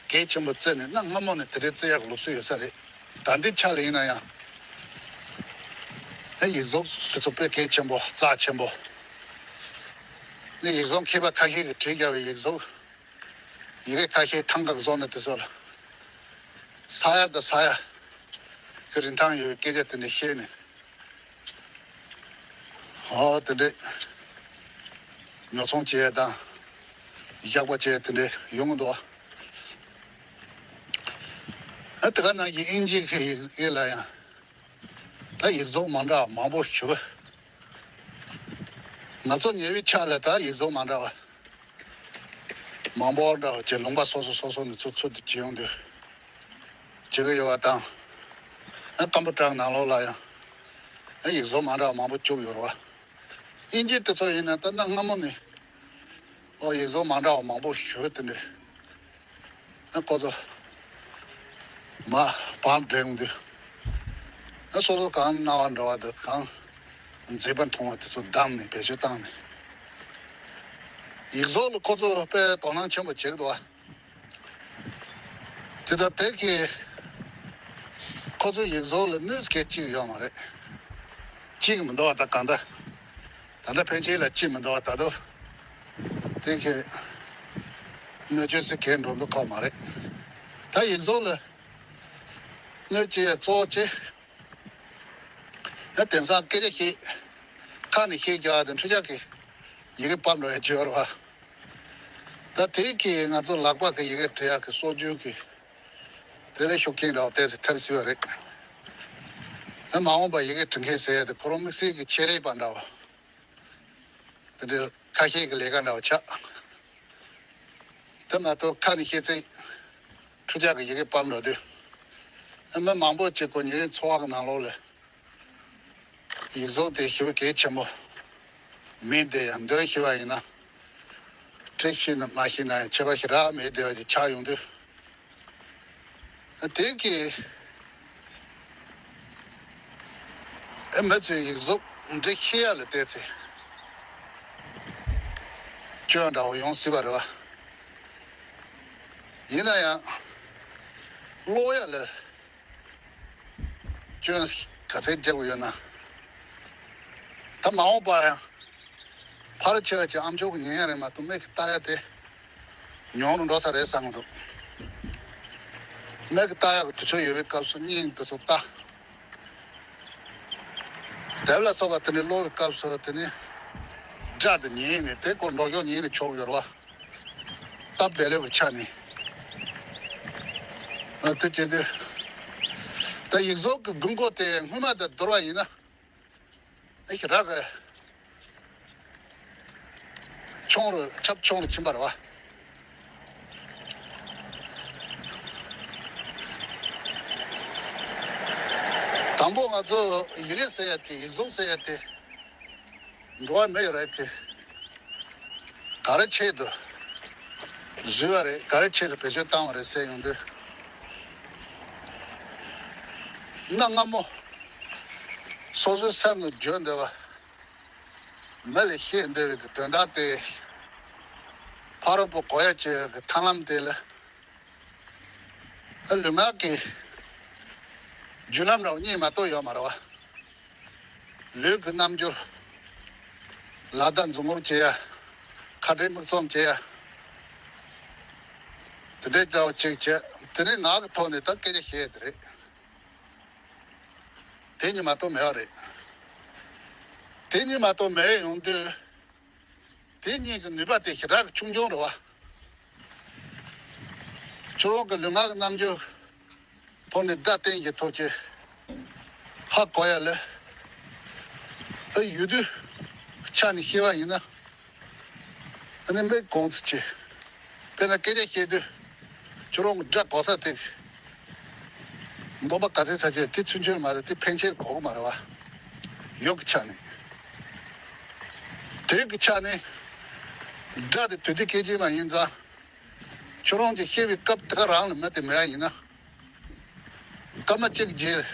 གལ་ཆེན་པོ་བརྩི་ནས། གནའ་སྔ་མོ་ནས་དེ་འདྲའི་བརྩི་ཡག་གི་ལུགས་སྲོལ་ཡོད་ས་རེད། ད་འདི་ཆ་ལ་ཡིན་ན་ཡང་། ཨེ། ཡིག་གཟུགས་དེ་ཚོ་དཔེ་གལ་ཆེན་པོ་རྩ་ཆེན་པོ། ནི་ཡིག་གཟུགས་མཁས་པ་ཁ་ཤས་ཀྱིས་བྲིས་བཞག་པའི་ཡིག་གཟུགས། ཡི་གེ་ཁ་ཤས་ཐང་ག་བཟོ་ནས་དེ་ཚོ་ལ་ས་ཡ་དང་ས་ཡ་གི་རིན་ཐང་ཡོད་པའི་སྐད་ཆ་དེ་འདྲ་བཤད་ནས། ཨོ། དེ་འདྲའི་ཉོ་ཚོང་བྱེད་ཡས་དང་བཞག་པ་བྱེད་ཡས་དེ་འདྲ་ཡོང་གི་འདུག་ཨ། དེ་ག་ནང་བཞིན་ཨིན་ཇི་གི་ཡི་གེ་ལ་ཡང་ད་ཡིག་གཟུགས་མ་འདྲ་བ་མང་པོ་ཞིག་ང་ཚོ་ཉེ་བའི་ཆར་ལ་ད་ཡིག་གཟུགས་མ་འདྲ་བ་མང་པོ་འདྲ་བ་བྱས། ལུང་པ་སོ་སོ་སོ་སོ་ནས་ཚུར་ཚུར་དུ་བྱེད་ཡོང་དུས། བྱེད་ཀྱི་ཡོད་པ་དང་། ཨ། ཀམ་པུ་ཊར་ནང་ལོགས་ལ་ཡང་། ཨ། ཡིག་གཟུགས་མ་འདྲ་བ་མང་པོ་བཅུག་ཡོད་རེད་བ། ཨིན་ཇི་དེ་ཚོ་ཡིན་ན་ད་གནའ་སྔ་མོ་ནས། ཨོ། ཡིག་གཟུགས་མ་འདྲ་བ་མང་པོ་ཞེ་པོ་དེ་འདྲ། ཨ། ཁོ་ཚོ་མར་བང་བསྒྲིགས་དུས། ཨ། སོ་སོ་གང་སྣང་བ་འདྲ་བ་དང་གང་མཛེས་པ་མཐོང་བ་དེ་ཚོ་བདམས་ནས་བེད་སྤྱོད་བཏང་ནས། ཡིག་གཟུགས་ལ་ཁོ་ཚོ་དཔེ་དོ་སྣང་ཆེན་པོ་བྱེད་ཀྱི་འདུག་བ། དེ་ལྟར་དེ་གིས་ཁོ་ཚོའི་ཡིག་གཟུགས་ལ་གནོད་སྐྱེལ་གཅིག་ཡོད་མ་རེད། གཅིག་མི་འདུག་བ། ད་གང་ལྟར་ད་ལྟ་ཕན་ཆད་ལ་གཅིག་མི་འདུག་བ། ད་དུང་དེ་གིས་གནོད་སྐྱེལ་ཟེར་གང་འགྲོ་འདུག་ཁག་མ་རེད། ད་ཡིག་གཟུགས་ལ་གནོད་སྐྱེལ་གཙོ་བོ་ཅིག་ཡང་དེང་སང་སྐད་ཆ་བཤད། ཁ་ནས་བཤད་རྒྱག་དང་འཕྲུལ་ཆས་ཀྱིས་ཡི་གེ་ཕབ་འགྲོ་ཡ་བྱེད་ཡོད་རེད་བ། ད་དེ་གིས་ང་ཚོ་ལག་པ་གིས་ཡི་གེ་འབྲི་ཡག་གི་སྲོལ་རྒྱུན་གྱི་དེ་ལས་ཤུགས་རྐྱེན་འདྲ་བ་ཏོག་ཙམ་ཐེབས་སྲིད་པ་རེད། ད་མ་འོངས་པར་ཡི་གེ་འབྲི་མཁན་ཟེར་ཡ་དེ་ཁོ་རང་དམིགས་བསལ་གྱི་ཆེད་ལས་པ་འདྲ་བ། དེ་འདྲའི་ཁ་ཤས་ཀྱི་ལས་ཀ་འདྲ་བ་ཆགས། དེ་མ་གཏོགས་ཁ་ནས་བཤད་ཚེ་འཕྲུལ་ཆས་ཀྱིས་ཡི་གེ་ཕབ་འགྲོ་དུས། མི་མང་པོ་ཅིག་ཁོ་ཉིན་རེའི་འཚོ་བ་གི་ནང་ལོགས་ལ་ཡིག་གཟུགས་དེ་ཞེ་པོ་གལ་ཆེན་པོ་མིན། དེ་ཡང་འདོན་ཤེས་པ་ཡིན་ན། འབྲི་ཤེས་ན་མ་ཤེས་ན་ཡང་ཁྱད་པར་ཞེ་དྲག་མེད་བསྡད་པ་ཅིག་ཆགས་ཡོང་དུས། དེ་གིས་ཨེ། མི་ཚོས་ཡིག་གཟུགས་འབྲི་ཤེས་ཡ་ལ་བལྟས་ཚེ་སྐྱོན་འདྲ་བོ་ཡོང་སྲིད་པ་རེད་བ། ཡིན་ན་ཡང་ཀློག་ཡ་ལ་སྐྱོན་ག་ཚད་རྒྱག་དགོས་ཡོད་ན། ད་མ་འོངས་པར་ཡང་ཕལ་ཆེ་བ་ཅིག་ཨ་མཆོག་གིས་ཉན་ཡ་རེད་མ་གཏོགས་མིག་གིས་ལྟ་ཡ་དེ་ཉུང་རུ་འགྲོ་ས་རེད་བསམ་གྱི་འདུག་མིག་གིས་ལྟ་ཡག་གི་དུས་ཚོད་ཡོད་པའི་སྐབས་སུ་བརྙན་དེ་ཚོ་ལྟ། དེབ་ལ་སོགས་པ་དེ་ནས་ཀློག་པའི་སྐབས་སུ་དེ་ནས་སྒྲ་དེ་ཉན་ནས་དེ་སྐོར་འགྲོ་སྐྱོད་ཉན་ནས་ཆོག་ཡོད་རེད་བ། སྟབས་བདེ་ལེགས་པའི་ཆ་ནས། ཨ། དེ་བྱེད་དུས་ད་ཡིག་གཟུགས་ཀྱི་དགོས་མཁོ་དེ་སྔོན་མ་དང་བསྡུར་བ་ཡིན་ན། ཨེ། ཞེ་དྲག་གི་ཆུང་རུ་ཁྱབ་ཆུང་རུ་ཕྱིན་པ་རེད་བ། དང་པོ་ང་ཚོ་ཡི་གེ་ཟེར་ཡ་དེ། ཡིག་གཟུགས་ཟེར་ཡ་དེ་འགྲོ་བ་མི་ཡི་རིགས་ཀྱིས་ག་རེ་ཆེད་དུ་བཟོས་པ་རེད། ག་རེ་ཆེད་དུ་བེད་སྤྱོད་བཏང་བ་རེད་ཟེར་ཡོང་དུས། གནའ་སྔ་མོ་སོ་སོའི་སེམས་ནང་བརྗོད་འདོད་པ། མི་ལ་བཤད་འདོད་པའི་གི་དོན་དག་དེ། ཕ་རོལ་པོ་གོ་ཡ་བྱེད་ཡ་གི་ཐབས་ལམ་དེ་ལ། ཨ། ལུས་ངག་གི་བརྒྱུད་ལམ་འདྲ་བོ་གཉིས་མ་གཏོགས་ཡོད་མ་རེད་བ། ལུས་ཀྱི་རྣམ་འགྱུར། ལག་བརྡ་མཛུབ་མོ་བྱེད་ཡ། ཁ་བྲལ་མིག་བཙུམ་བྱེད་ཡ། དེ་འདྲའི་འདྲ་བོ་གཅིག་བྱས། དེ་ནས་ངག་གི་ཐོག་ནས་ད་སྐད་ཆ་བཤད་ཡ་དེ་རེད། དེ་གཉིས་མ་གཏོགས་མེད་པ་རེད། དེ་གཉིས་མ་གཏོགས་མེད་ཡོང་དུས། དེ་གཉིས་ཀྱི་ནུས་པ་དེ་ཞེ་དྲག་གི་ཆུང་ཆུང་རེད་བ། ཁྱོད་རང་གི་ལུས་ངག་གི་རྣམ་འགྱུར་ཐོག་ནས་བརྡ་བསྟན་གྱི་ཐོག་ཅིག་ཧ་གོ་ཡ་ལ། ཨ། ཡུལ་དུས་ཆ་ནས་བཤད་པ་ཡིན་ན། ཨ་ནི་མི་གོང་ཚད་ཅིག་དཔེར་ན་སྐད་ཆ་བཤད་དུས་ཁྱོད་རང་གི་སྒྲ་གོ་ས་དེ་འདོན་པ་ག་ཚད་ཚ་ཆེ་དེ་ཚུན་ཆད་མ་རེད། དེ་ཕན་ཆད་གོ་གི་མ་རེད་བ། ཡུལ་གྱི་ཆ་ནས། དུས་ཀྱི་ཆ་ནས་སྒྲ་དེ་དུས་དུས་སྐད་ཅིག་མ་ཡིན་ཙང་། ཁྱོད་རང་གིས་བཤད་པའི་སྐབས་དེ་ག་རང་ལ་མི་དེ་མེད་པ་ཡིན་ན། སྐར་མ་གཅིག་རྗེས་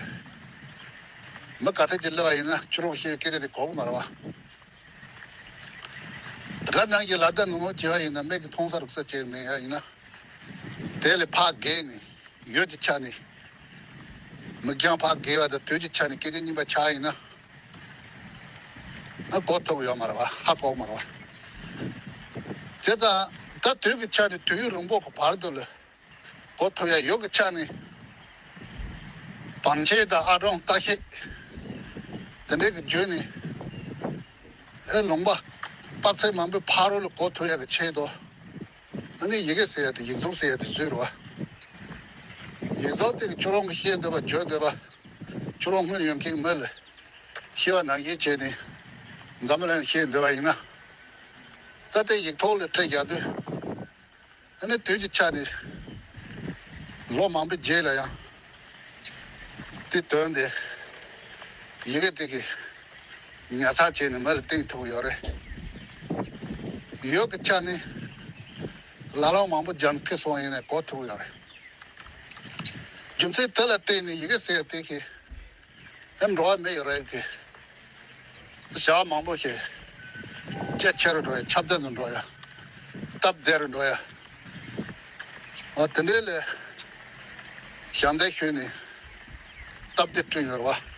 མི་ག་ཚད་ཅིག་སླེབས་པ་ཡིན་ན་ཁྱོད་རང་གིས་བཤད་པའི་སྐད་ཆ་དེ་གོ་གི་མ་རེད་བ། དེ་ག་ནང་བཞིན་ལག་བརྡ་ནུ་ནུ་བྱས་པ་ཡིན་ན། མིག་གིས་མཐོང་ས་རིག་ས་བྱས་མེད་ཡ་ཡིན་ན། དེ་ལས་ཕར་བརྒལ་ནས་ཡུལ་གྱི་ཆ་ནས། མིག་རྒྱང་ཕར་བརྒལ་བ་དང་དུས་ཀྱི་ཆ་ནས་སྐད་ཆ་རྙིང་པ་ཆགས་ཡིན་ན། ཨ། གོ་ཐུབ་ཡོད་མ་རེད་བ། ཧ་གོ་མ་རེད་བ། བྱས་ཙང་ད་དུས་ཀྱི་ཆ་ནས་དུས་ཡུན་རིང་པོ་གི་བར་དུ་ལ་གོ་ཐུབ་ཡ། ཡུལ་གྱི་ཆ་ནས་བང་ཆེན་དང་ཨ་ཀྲོང་ལྟ་བཤལ་དེ་འདྲའི་གི་བརྒྱུད་ནས། ཨེ། ལུང་པ་དཔག་ཚད་མང་པོའི་ཕ་རོལ་ལ་གོ་ཐུབ་ཡ་གི་ཆེད་དུ། ཨ་ནི་ཡི་གེ་ཟེར་ཡ་དེ། ཡིག་གཟུགས་ཟེར་ཡ་དེ་བཟོས་རེད་བ། ཡིག་གཟུགས་དེ་གི་ཁྱོད་རང་གིས་བཤད་འདོད་པ། བརྗོད་འདོད་པ། ཁྱོད་རང་སྔོན་ཡོད་མཁན་གྱི་མི་ལ་ཤེས་པ་ནང་བཞིན་བྱས་ནས་འཛམ་བུ་གླིང་ལ་བཤད་འདོད་པ་ཡིན་ན། ད་ལྟའི་ཡིག་ཐོག་ལ་བྲིས་བཞག་དུས། ཨ་ནི་དུས་ཀྱི་ཆ་ནས་ལོ་མང་པོའི་རྗེས་ལ་ཡང་དེ་དོན་དེ་ཡི་གེ་དེ་གི་ཉར་ཚགས་བྱས་ནས་མི་ལ་བསྟན་ཐུབ་ཀྱི་ཡོད་རེད། ཡུལ་གྱི་ཆ་ནས་ལ་ལོ་མང་པོ་རྒྱང་ཁ་སོང་ཡིན་ནའི་གོ་ཐུབ་ཀྱི་ཡོད་རེད། རྒྱུ་མཚན་དེ་ལ་བརྟེན་ནས་ཡི་གེ་ཟེར་དེ་གི། ཨེ། འགྲོ་བ་མི་ཡི་རིགས་ཀྱི་བྱ་བ་མང་པོ་ཞིག་རྒྱ་ཆེ་རུ་འགྲོ་ཡ། ཁྱབ་གདལ་དུ་འགྲོ་ཡ། སྟབས་བདེ་རུ་འགྲོ་ཡ། འོ། དེ་འདྲའི་ལས་ཞབས་འདེགས་ཞུས་ནས་སྟབས་བདེ་བསྐྲུན་ཡོད་རེད་བ།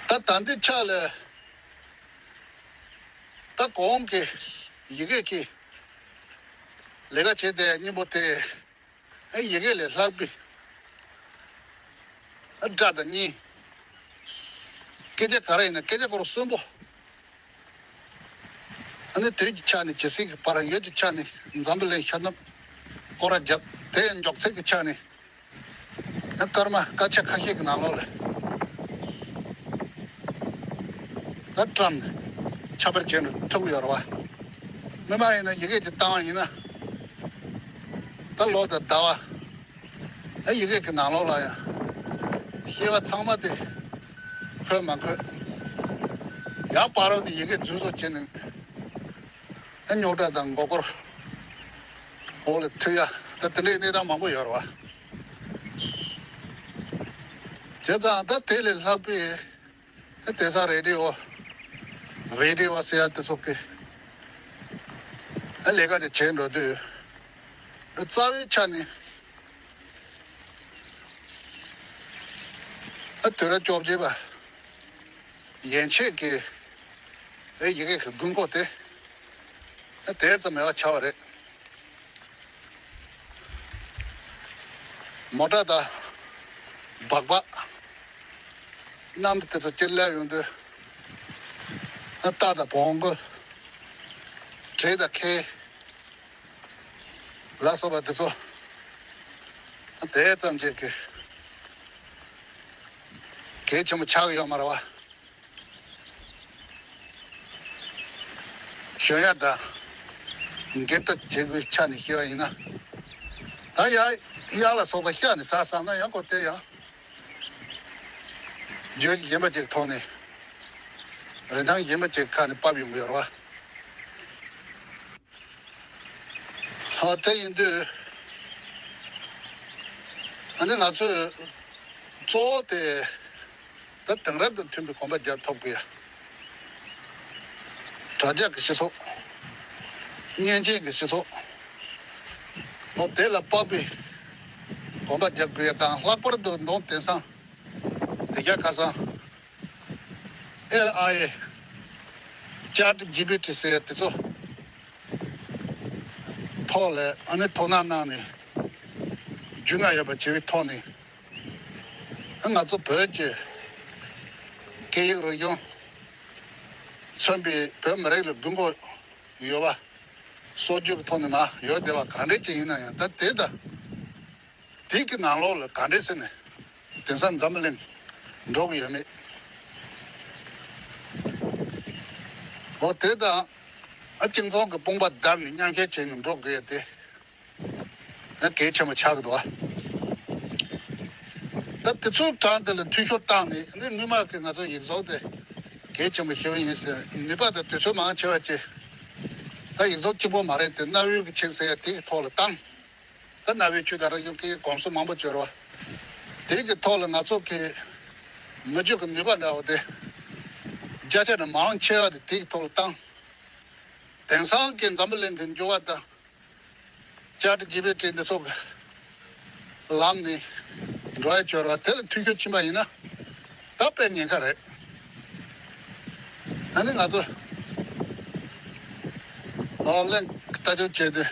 ད་ད་ལྟའི་ཆ་ལ་ད་གོང་གི་ཡི་གེ་གི་ལས་ཀ་བྱེད་བསྡད་སྙིང་པོ་དེ། ཨ། ཡི་གེ་ལས་ལྷག་པའི། ཨ། སྒྲ་དང་བརྙན། སྐད་ཆ་ག་རེ་ཡིན་ན་སྐད་ཆ་སྐོར་གསོན་པོ། ཨ་ནི་དུས་ཀྱི་ཆ་ནས་ཇི་སྲིད་ཀྱི་བར། ཡུལ་གྱི་ཆ་ནས་འཛམ་བུ་གླིང་ཤར་ནུབ་སྐོར་ར་བརྒྱབ། དེ་མགྱོགས་ཚད་ཀྱི་ཆ་ནས། ཨ། སྐར་མ་སྐར་ཆ་ཁ་ཤས་ཀྱི་ནང་ལོགས་ལ་ད་བཀྲམ་ནས་ཁྱབ་པར་བྱས་ནས་ཐུག་ཡོད་རེད་བ། སྔོན་མ་ཡིན་ན་ཡི་གེ་དེ་བཏང་བ་ཡིན་ན། ད་ལོ་དང་ཟླ་བ། ཨ། ཡི་གེ་གི་ནང་ལོགས་ལ་ཡང་ཤེས་པ་ཚང་མ་དེ་འཁོད་མ་འཁོད། ཡང་བར་དུ་ནས་ཡི་གེ་རྫུན་བཟོ་བྱས་ནས། ཨ། རྙོག་དྲ་དང་མགོ་སྐོར་འོག་ལ་ཐུག་ཡ། ད་དེ་འདྲའི་གནས་སྟངས་མང་པོ་ཡོད་རེད་བ། བྱས་ཙང་ད་དེ་ལས་ལྷག་པའི། ཨ། དེང་སང་རེ་ཌི་ཡོ། བི་ཌི་ཡོ་ཟེར་ཡ་དེ་ཚོ་གི། ཨ། ལས་ཀ་དེ་བྱས་འགྲོ་དུས། ཨ། རྩ་བའི་ཆ་ནས། ཨ། དུས་རབས་བཅོ་བརྒྱད་པ་ཡན་ཆད་ཀྱི། ཨ། ཡི་གེ་གི་དགོས་མཁོ་དེ། ཨ། དེ་ཙམ་མེད་པ་ཆགས་པ་རེད། མོ་ཊ་དང་སྦག་སྦག་གནམ་དེ་ཚོ་ཅིག་སླེབས་ཡོང་དུས། ཨ། རྟ་དང་བོང་གུ། འདྲེ་དང་ཁལ་ལ་སོགས་པ་དེ་ཚོ། ཨ། དེ་ཙམ་ཅིག་གི་གལ་ཆེན་པོ་ཆགས་ཡོད་མ་རེད་བ། ཞོན་ཡ་དང་འགེབས་ཐབས་བྱེད་དགོས་ཆ་ནས་བཤད་པ་ཡིན་ན། ད་ཡ་གཡག་ལ་སོགས་པ་ཤ་ནི་ཟ་བསམ་ན་ཡང་ཁོ་དེ་ཡང་རྒྱུ་གཞན་པ་ཅིག་ཐོག་ནས་རིན་ཐང་གཞན་པ་ཅིག་ཁ་ནས་ཕབ་ཡོང་གི་ཡོད་རེད་བ། ཨ་དེ་ཡིན་དུས་ཨ་ནི་ང་ཚོས་གཙོ་བོ་དེ་ད་དེང་རབས་དང་མཐུན་པའི་གོམ་པ་རྒྱག་ཐུབ་དགོས་ཡ། དྲ་རྒྱ་གི་སྤྱི་ཚོགས། བརྙན་འཕྲིན་གྱི་སྤྱི་ཚོགས། ཨོ་དེ་ལ་དཔག་པའི་གོམ་པ་རྒྱག་དགོས་ཡ་དང་ལྷག་པར་དུ་མདོ་དེང་སང་དེ་རྒྱ་ཁ་སང་ཨེལ་ཨའི་ཨེ། ཅེཊ་ཇི་པི་ཊི་ཟེར་ཡ་དེ་ཚོ་ཐོག་ལ་ཨ་ནི་དོ་སྣང་གནང་ནས་རྒྱུས་མངའ་ཡོད་པ་བྱེད་པའི་ཐོག་ནས། ང་ཚོ་བོད་ཀྱི་སྐད་ཡིག་རིག་གཞུང་མཚོན་པའི་བོད་མི་རིགས་ལ་དགོས་མཁོ་ཡོད་པ་སོགས་རྒྱུ་གི་ཐོག་ནས་མ་ཡོད་བསྡད་པ་གང་འདྲ་ཅིག་ཡིན་ན་ཡང་ད་དེ་ད་དེ་གི་ནང་ལོགས་ལ་གང་འདྲ་ཟེར་ནས་དེང་སང་འཛམ་བུ་གླིང་འགྲོ་གི་ཡོད་མེད། འོ་དེ་དང་ཨ་སྤྱི་ཚོགས་ཀྱི་དཔུང་པ་བརྡབས་ནས་མཉམ་ཞུགས་བྱས་ནས་འགྲོ་དགོས་ཡ་དེ། ཡང་གལ་ཆེན་པོ་ཆགས་ཀྱི་འདུག་བ། ད་དེ་ཚོའི་གྲངས་དེ་ལ་འཐུས་ཤོར་བཏང་ནས་ནི་སྔོན་མ་གི་ང་ཚོ་ཡིག་གཟུགས་དེ་གལ་ཆེན་པོ་ཞེ་པོ་ཡིན་ཟེར་ནུས་པ་དང་དུས་ཚོད་མང་ཆེ་བ་ཅིག་ད་ཡིག་གཟུགས་གཅིག་པོ་མ་རེད་དེ་གནའ་བོའི་གི་ཆིངས་ཟེར་ཡ་དེ་གི་ཐོག་ལ་བཏང་། ད་གནའ་བོའི་ཆོས་དང་རིག་གཞུང་གི་གོམས་སྲོལ་མང་པོ་བྱོས་རོགས། དེ་གི་ཐོག་ལ་ང་ཚོ་གི་མི་རྒྱུད་ཀྱི་ནུས་པ་འདྲ་བོ་དེ་བརྒྱ་ཆ་ནས་མང་ཆེ་བ་དེ་དེ་གི་ཐོག་ལ་བཏང་། དེང་སང་གི་འཛམ་བུ་གླིང་གི་འགྱུར་བ་དང་། བཅའ་སྒྲིག་བརྗེ་པོའི་གྲས་འདི་ཚོ་གི་ལམ་ནས་འགྲོ་ཡ་བྱོས་ར་དེ་ལ་འཐུས་ཤོར་ཕྱིན་པ་ཡིན་ན་ད་དཔེ་ཉེན་ཁ་རེད། ཨ་ནི་ང་ཚོ་ཨོ་གླེང་ལྟ་རྒྱུ་བྱས་ཏེ་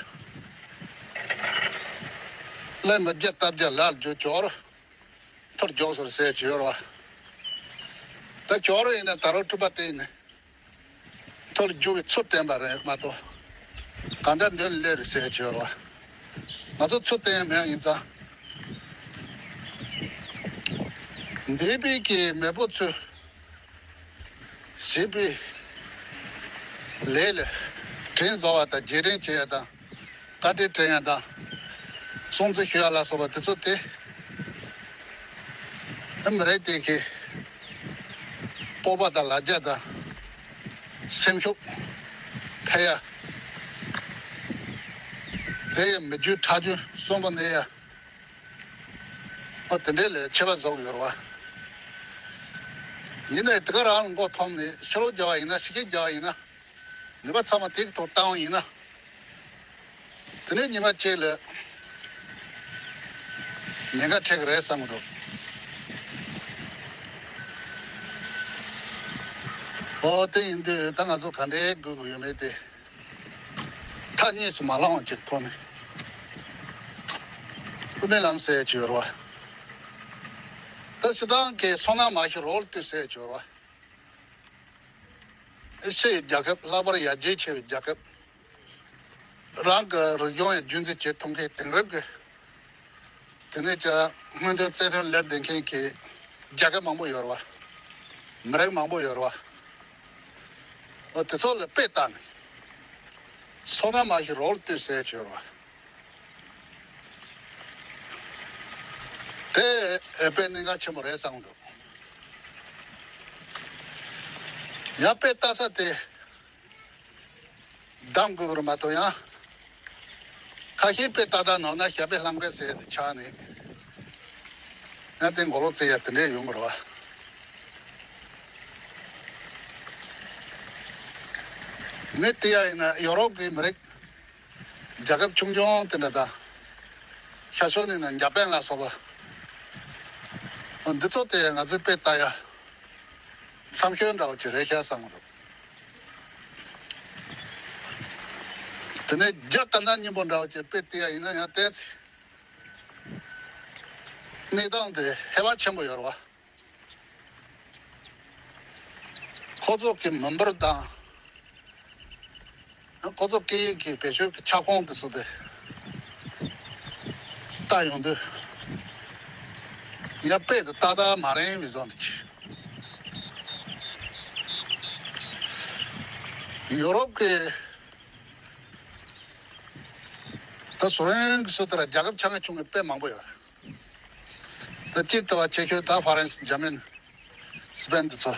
གླེང་མི་རྒྱག་ལྟ་རྒྱག་ལ་རྒྱུ་ཇོ་རུ་ཐུར་རྒྱོགས་སོར་ཟེར་བྱོས་ར་ད་ཇོ་རུ་ཡིན་ན་ད་རུང་སྤྲུལ་པ་དེ་ཡིན་ནི། མཐོ་རུ་རྒྱུ་བའི་ཚུལ་བསྟན་པ་རེད་མ་གཏོགས། གང་ལྟར་མདུན་ལ་སླེབས་རེད་ཟེར་བྱོས་རོགས། ང་ཚོ་ཚུལ་བསྟན་ཡ་མེད་ཡིན་ཙང་། འདས་པའི་གི་མེས་པོ་ཚོས་བྱས་པའི་ལས་ལ་དྲིན་གཟོ་བ་དང་རྗེས་དྲན་བྱེད་ཡ་དང་། བཀའ་དྲིན་དྲན་ཡ་དང་། སྲུང་བརྩི་ཞུ་ཡ་ལ་སོགས་པ་དེ་ཚོ་དེ། ཨ་མི་རིགས་དེ་གི་སྤོབས་པ་དང་ལ་རྒྱ་དང་སེམས་ཤུགས་འཕེལ་ཡ། དེ་ཡི་མི་རྒྱུད་ཁྲག་རྒྱུད་གསོན་པོ་གནས་ཡ། ཨ་དེ་འདྲའི་ལས་ཆེ་བ་བཟོ་གི་ཡོད་རེད་བ། ཡིན་ནའི་དེ་ག་རང་མགོ་འཐོམ་ནས་ཕྱི་ལོགས་རྒྱག་པ་ཡིན་ན་ཕྱི་རྒྱལ་རྒྱག་པ་ཡིན་ན། ནུས་པ་ཚང་མ་དེ་གི་ཐོག་བཏང་བ་ཡིན་ན། དེ་ནས་ཉི་མ་གཅིག་ལ་ཉེན་ཁ་འཕྲད་ཀྱི་རེད་བསམ་གྱི་འདུག་ཨོ་དེ་ཡིན་དུས་ད་ང་ཚོ་ག་འདྲའི་དགོས་ཀྱི་ཡོད་མེད་དེ་ཐག་ཉེ་སུ་མ་ལངས་པ་ཅིག་ཐོག་ནས་དབུ་མའི་ལམ་ཟེར་གྱི་ཡོད་རེད་བ། ད་སྤྱི་བཏང་གི་སོ་ནམ་མ་ཤི་རོལ་བཏུད་ཟེར་གྱི་ཡོད་རེད་བ། ཕྱི་ཡི་རྒྱལ་ཁབ་ལྷག་པར་ཡར་རྒྱས་ཆེ་བའི་རྒྱལ་ཁབ། རང་གི་རིག་གཞུང་ཡང་རྒྱུན་འཛིན་བྱེད་ཐུབ་མཁན་དེང་རབས་ཀྱི་དེ་ནས་ཀྱང་སྔོན་ཐོན་རྩལ་ཐོན་ལས་ལྡན་མཁན་གྱི་རྒྱལ་ཁབ་མང་པོ་ཡོད་རེད་བ། མི་རིགས་མང་པོ་ཡོད་རེད་བ། འོ་དེ་ཚོ་ལ་དཔེ་བལྟས་ནས་སོ་ནམ་མ་ཤི་རོལ་བཏུད་ཟེར་གྱི་ཡོད་རེད་བ། དེ་དཔེ་གནད་འགག་ཆེན་པོ་རེད་བསམ་འདུག་ཡང་དཔེ་ལྟ་ས་དེ། གདམ་དགོས་རུ་མ་གཏོགས་ཡང་། ཁ་ཤས་དཔེ་ཏག་ཏག་ནོར་ན་ཞབས་པད་ལྷམ་ག་ཟེར་དེ་ཆགས་ནས། ཡང་དེ་མགོ་ལོག་རྩེ་ཡ་དེ་འདྲས་ཡོང་གི་རེད་བ། མི་དེ་ཡ་ཡིན་ན་ཡོ་རོབ་གི་མི་རིགས། རྒྱལ་ཁབ་ཆུང་ཆུང་དེ་འདྲ་དང་། ཤར་ཕྱོགས་ནས་ན་འཇར་པན་ལ་སོགས་པ། འདི་ཚོ་དེ་ང་ཚོའི་དཔེ་ལྟ་ཡ། མཚམས་ཤོད་འདྲ་བོ་ཅིག་རེད་ཤག་བསམ་གི་འདུག་དེ་ནས་རྒྱ་དཀར་ནག་གཉིས་པོ་འདྲ་བོ་ཅིག་དཔེ་ལྟ་ཡ་ཡིན་ན་ཡང་ཏོག་ཙམ་གནས་སྟངས་དེ་ཧེ་བག་ཆེན་པོ་ཡོད་རེད་བ། ཁོ་ཚོ་གི་མི་འབོར་དང་། ཁོ་ཚོ་སྐད་ཡིག་གི་བེད་སྤྱོད་ཀྱི་ཁྱབ་ཁོངས་དེ་ཚོ་དེ་ལྟ་ཡོང་དུས། ཡང་དཔེ་དེ་ཏག་ཏག་མ་རན་བའི་བཟོ་འདུག་ཡོ་རོབ་ཀྱི་ ད་སུ་རེན་གྱི་སུ་དེ་ལ་རྒྱལ་ཁབ་ཆ་ངེ་ཆུང་ངེ་དཔེ་མང་པོ་ཡོད་རེད། ད་སྤྱིར་བལྟ་བ་ཆེ་ཤོས་ད་ཧྥ་རན་སི། འཇར་མན། སི་པན་དེ་ཚོ།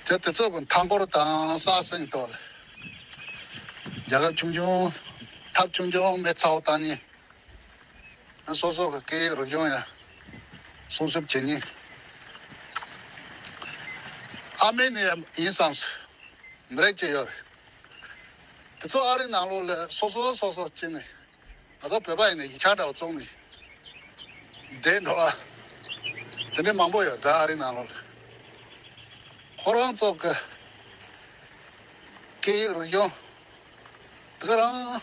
དེ་དེ་ཚོ་གི་མཐའ་འཁོར་དང་ས་སེང་ཐོག་ལ་རྒྱལ་ཁབ་ཆུང་ཆུང་། ཐབ་ཆུང་ཆུང་མེ་ཚ་བོ་བཏང་ནི། སོ་སོ་གི་སྐད་ཡིག་རིག་གཞུང་ཡང་སྲུང་སྐྱོབ་བྱེད་ཉིན། ཨར་མེ་ནི་ཡང་ཡིན་བསམ་སོང་། མི་རིགས་གཅིག་ཡོད་རེད། དེ་ཚོ་ཨ་རི་ནང་ལོགས་ལ་སོ་སོ་སོ་སོ་བྱས་ནས། ང་ཚོ་བོད་པ་ཡིན་ནས་ཡིག་ཆ་འདྲ་བོ་བཙོང་ནས་བསྡད་འདུག་ཨ། དེ་འདྲ་མང་པོ་ཡོད་ད་ཨ་རི་ནང་ལོགས་ལ། ཁོ་རང་ཚོ་གི་སྐད་ཡིག་རིག་གཞུང་། དེ་ག་རང་།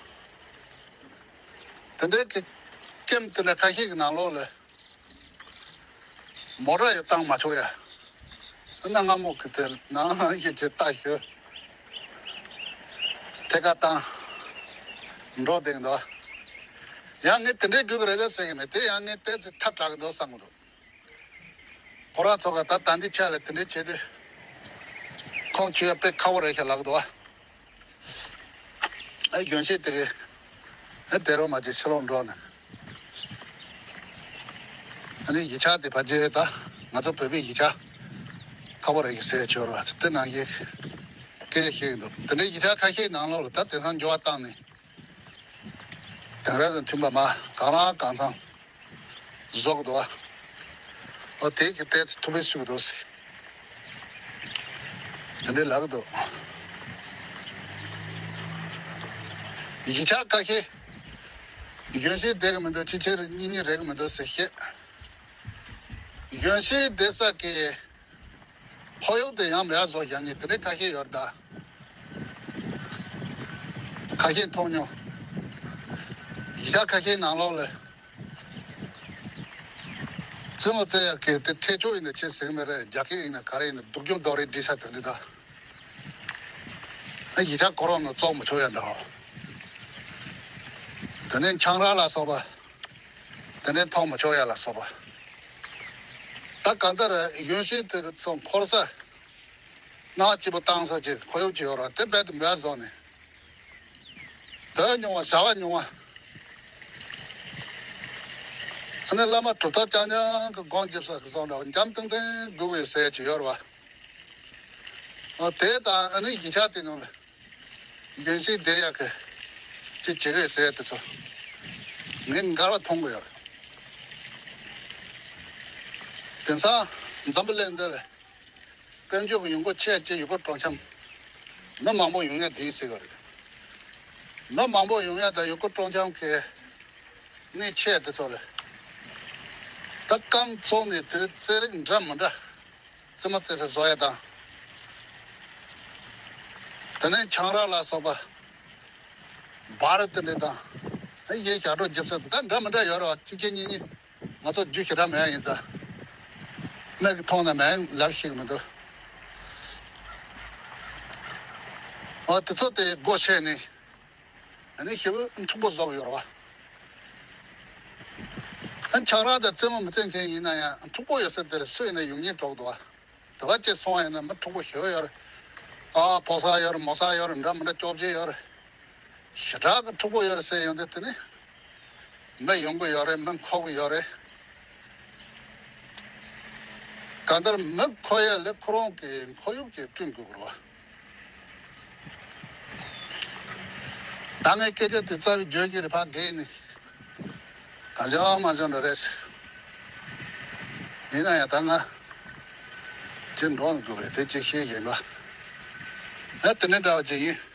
དེ་འདྲའི་གི་ཀེམ་དེ་འདྲ་ཁ་ཤས་ཀྱི་ནང་ལོགས་ལ་མོ་ཊ་ཡང་བཏང་མ་ཆོག་ཡ། ཨ་ན་སྔ་མོ་གི་དེ་ནང་ཡི་གེ་ལྟ་ཞོ། ཐད་ཀར་བཏང་འགྲོ་བསྡད་འདུག་ཡང་ངས་དེ་འདྲའི་དགོས་ཀྱི་རེད་ཟེར་གྱི་མེད། དེ་ཡང་ངས་ཏོག་ཙམ་ཐབས་དྲག་གི་འདུག་བསམ་གྱི་འདུག་ཁོ་རང་ཚོ་ག་ད་ད་འདི་ཆ་ལ་དེ་འདྲའི་བྱས་ཏེ། ཁོང་ཆུ་ཡ་དཔེ་ཁ་བོ་རེད་ཤག་ལབ་འདུག་བ། ཨ་གྱོན་ཤེས་དེ་གི། ཨ་དེ་རོ་མ་ཅིག་ཕྱི་ལོགས་འགྲོ་ནས། ཨ་ནི་ཡིག་ཆ་དེ་ཕ་རྗེས་ད་ང་ཚོ་བོད་པའི་ཡིག་ཆ་ཁ་བོ་རེད་ཤག་ཟེར་ཆོག་ར་དེ་ནང་གི་སྐད་ཆ་བཤད་ཀྱི་འདུག་དེ་འདྲའི་ཡིག་ཆ་ཁ་ཤས་ནང་ལོགས་ལ་ད་དེང་སང་འགྱུར་བ་བཏང་ནས། དེང་རབས་དང་མཐུན་པ་མ་གང་ལ་གང་འཚམ་བཟོ་གི་འདུག་ཨ། ཨོ་དེ་གི་ཏོག་ཙམ་ཐུགས་ཕན་གསོས་ཀྱི་འདུག་ཟེར། དེ་འདྲའི་ལབ་ཀྱི་འདུག་ཡིག་ཆ་ཁ་ཤས་གྱོན་ཤེས་བསྡད་ཀྱི་མི་འདུག་ཕྱི་ཕྱིར་གཉིས་གཉིས་རེག་གི་མི་འདུག་ཟེར་བཤད། གྱོན་ཤེས་བསྡད་ས་གི་ཁོར་ཡུག་དེ་ཡང་མེད་བཟོ་བཞག་ནས་དེ་འདྲའི་ཁ་ཤས་ཡོད་རེད་ད། ཁ་ཤས་མཐོང་མྱོང་། ཡིག་ཆ་ཁ་ཤས་ནང་ལོགས་ལ། རྩེད་མོ་རྩེ་ཡག་གི་དེ་ཐལ་ཆོག་ཡིན་ན་ཆེ་ཟེར་གི་མེད་རེད། རྒྱ་སྐད་ཡིན་ན་ག་རེ་ཡིན་ན་སྡུག་སྦྱོང་རྡོག་རེ་འགྲིག་ས་དེ་འདྲ་ད། ཨ་ཡིག་ཆ་ཁོ་རང་ནང་བཙོང་མི་ཆོག་ཡ་འདྲ། དེ་ནས་ཆང་རག་ལ་སོགས་པ། དེ་ནས་འཐུང་མི་ཆོག་ཡ་ལ་སོགས་པ། ད་གང་ལྟར་གཞོན་སྐྱེས་དེ་ཚོ་འཁོར་ས། ནག་སྐྱིད་པོ་བཏང་ས་ཅིག་ཁོར་ཡུག་ཅིག་ཡོད་ར་དེ་རྦད་དེ་མེད་བཟོ་ནས། བོད་ཉུང་བ་བྱ་བ་ཉུང་བ། ཨ་ནི་བླ་མ་གྲུབ་རྟགས་རྐྱང་རྐྱང་གི་སྒོམ་རྒྱབ་ས་གི་བཟོ་འདྲ་བ་འཇམ་ཐིང་ཐིང་དགོས་དགོས་ཟེར་ཅིག་ཡོད་ར་བ། ཨ་དེ་དང་ཨ་ནི་ཡིག་ཆ་དེ་ནང་ལ་གཞོན་སྐྱེས་བསྡད་ཡག་གི་ཅིག་བྱེད་དགོས་ཟེར་དེ་ཚོ་ངས་འགལ་བ་མཐོང་གི་ཡོད་རེད། དེང་སང་འཛམ་བུ་གླིང་འདི་ལ་དཔལ་འབྱོར་གྱི་ཡོང་སྒོ་ཆེ་ཆེ་ཡུལ་སྐོར་སྤྲོ་འཆམ། མི་མང་པོ་ཡོང་ཡ་དེ་ཟེར་བ་རེད། མི་མང་པོ་ཡོང་ཡ་དང་ཡུལ་སྐོར་སྤྲོ་འཆམ་གྱི་གནས་ཆེ་དེ་ཚོ་ལ། ད་རྐང་བཙུགས་ནས་དེ་རྩེད་རིགས་འདྲ་མི་འདྲ། རྩེད་མོ་རྩེ་ས་བཟོ་ཡ་དང་། དེ་ནས་ཆང་རག་ལ་སོགས་པ། སྦར་དེ་འདྲ་དང་། ཨ་ཡེ་ཞག་སྒྲོ་རྒྱབ་ས་དེ་ད་འདྲ་མི་འདྲ་ཡོད་རེད་བ། གཅིག་གཅིག་གཉིས་གཉིས། ང་ཚོ་རྒྱུ་ཞེ་དྲག་མེད་ཡ་ཡིན་ཙང་། མིག་གིས་མཐོང་ན་མེད་ལབ་ཤེས་ཀྱི་མི་འདུག་ཨ་དེ་ཚོ་དེ་སྒོ་ཕྱེ་ནས། ཨ་ནི་ཞེ་པོ་འཁྲུག་པོ་བཟོ་གི་ཡོད་རེད་བ། ཨ་ཆང་རག་དང་རྩེད་མོ་མི་རྩེད་མཁན་ཡིན་ན་ཡང་འཁྲུག་པོ་ཡོད་ས་དེར་སུ་ཡིན་ན་ཡོང་སྙིང་འདོད་འདུག་བ། དེ་བ་ཅིག་སོང་ཡིན་ན་མི་འཁྲུག་པོ་ཞེ་པོ་ཡོད་རེད། ཨ་ཕོ་གསར་ཡོད་རེད། མོ་གསར་ཡོད་རེད། འདྲ་མི་འདྲ་སྐྱོབ་བྱེད་ཡོད་རེད། ཞེ་དྲག་གི་འཁྲུག་པོ་ཡོད་རེད་ཟེར་ཡོང་དུས་དེ་ནི། མི་ཡོང་གི་ཡོད་རེད། མི་འཁོར་གི་ཡོད་རེད། གང་ལྟར་མི་འཁོར་ཡ་ལས་ཁོ་རང་གི་ཁོར་ཡུག་ཅིག་བསྐྲུན་དགོས་ཀྱི་རེད་བ། ད་ངས་སྐད་ཆ་དེ་རྩ་བའི་བརྗོད་ཀྱི་རེད། ཕར་བསྒྲིགས་ནས་གང་བྱུང་མང་བྱུང་འདྲ་རེད། ཡིན་ན་ཡང་ད་ང་དེ་འགྲོ་དགོས་པས་དེ་ཅིག་ཤེས་བཞིན་པ། ཨ་དེ་འདྲ་འདྲ་བ་ཅིག་ཡིན།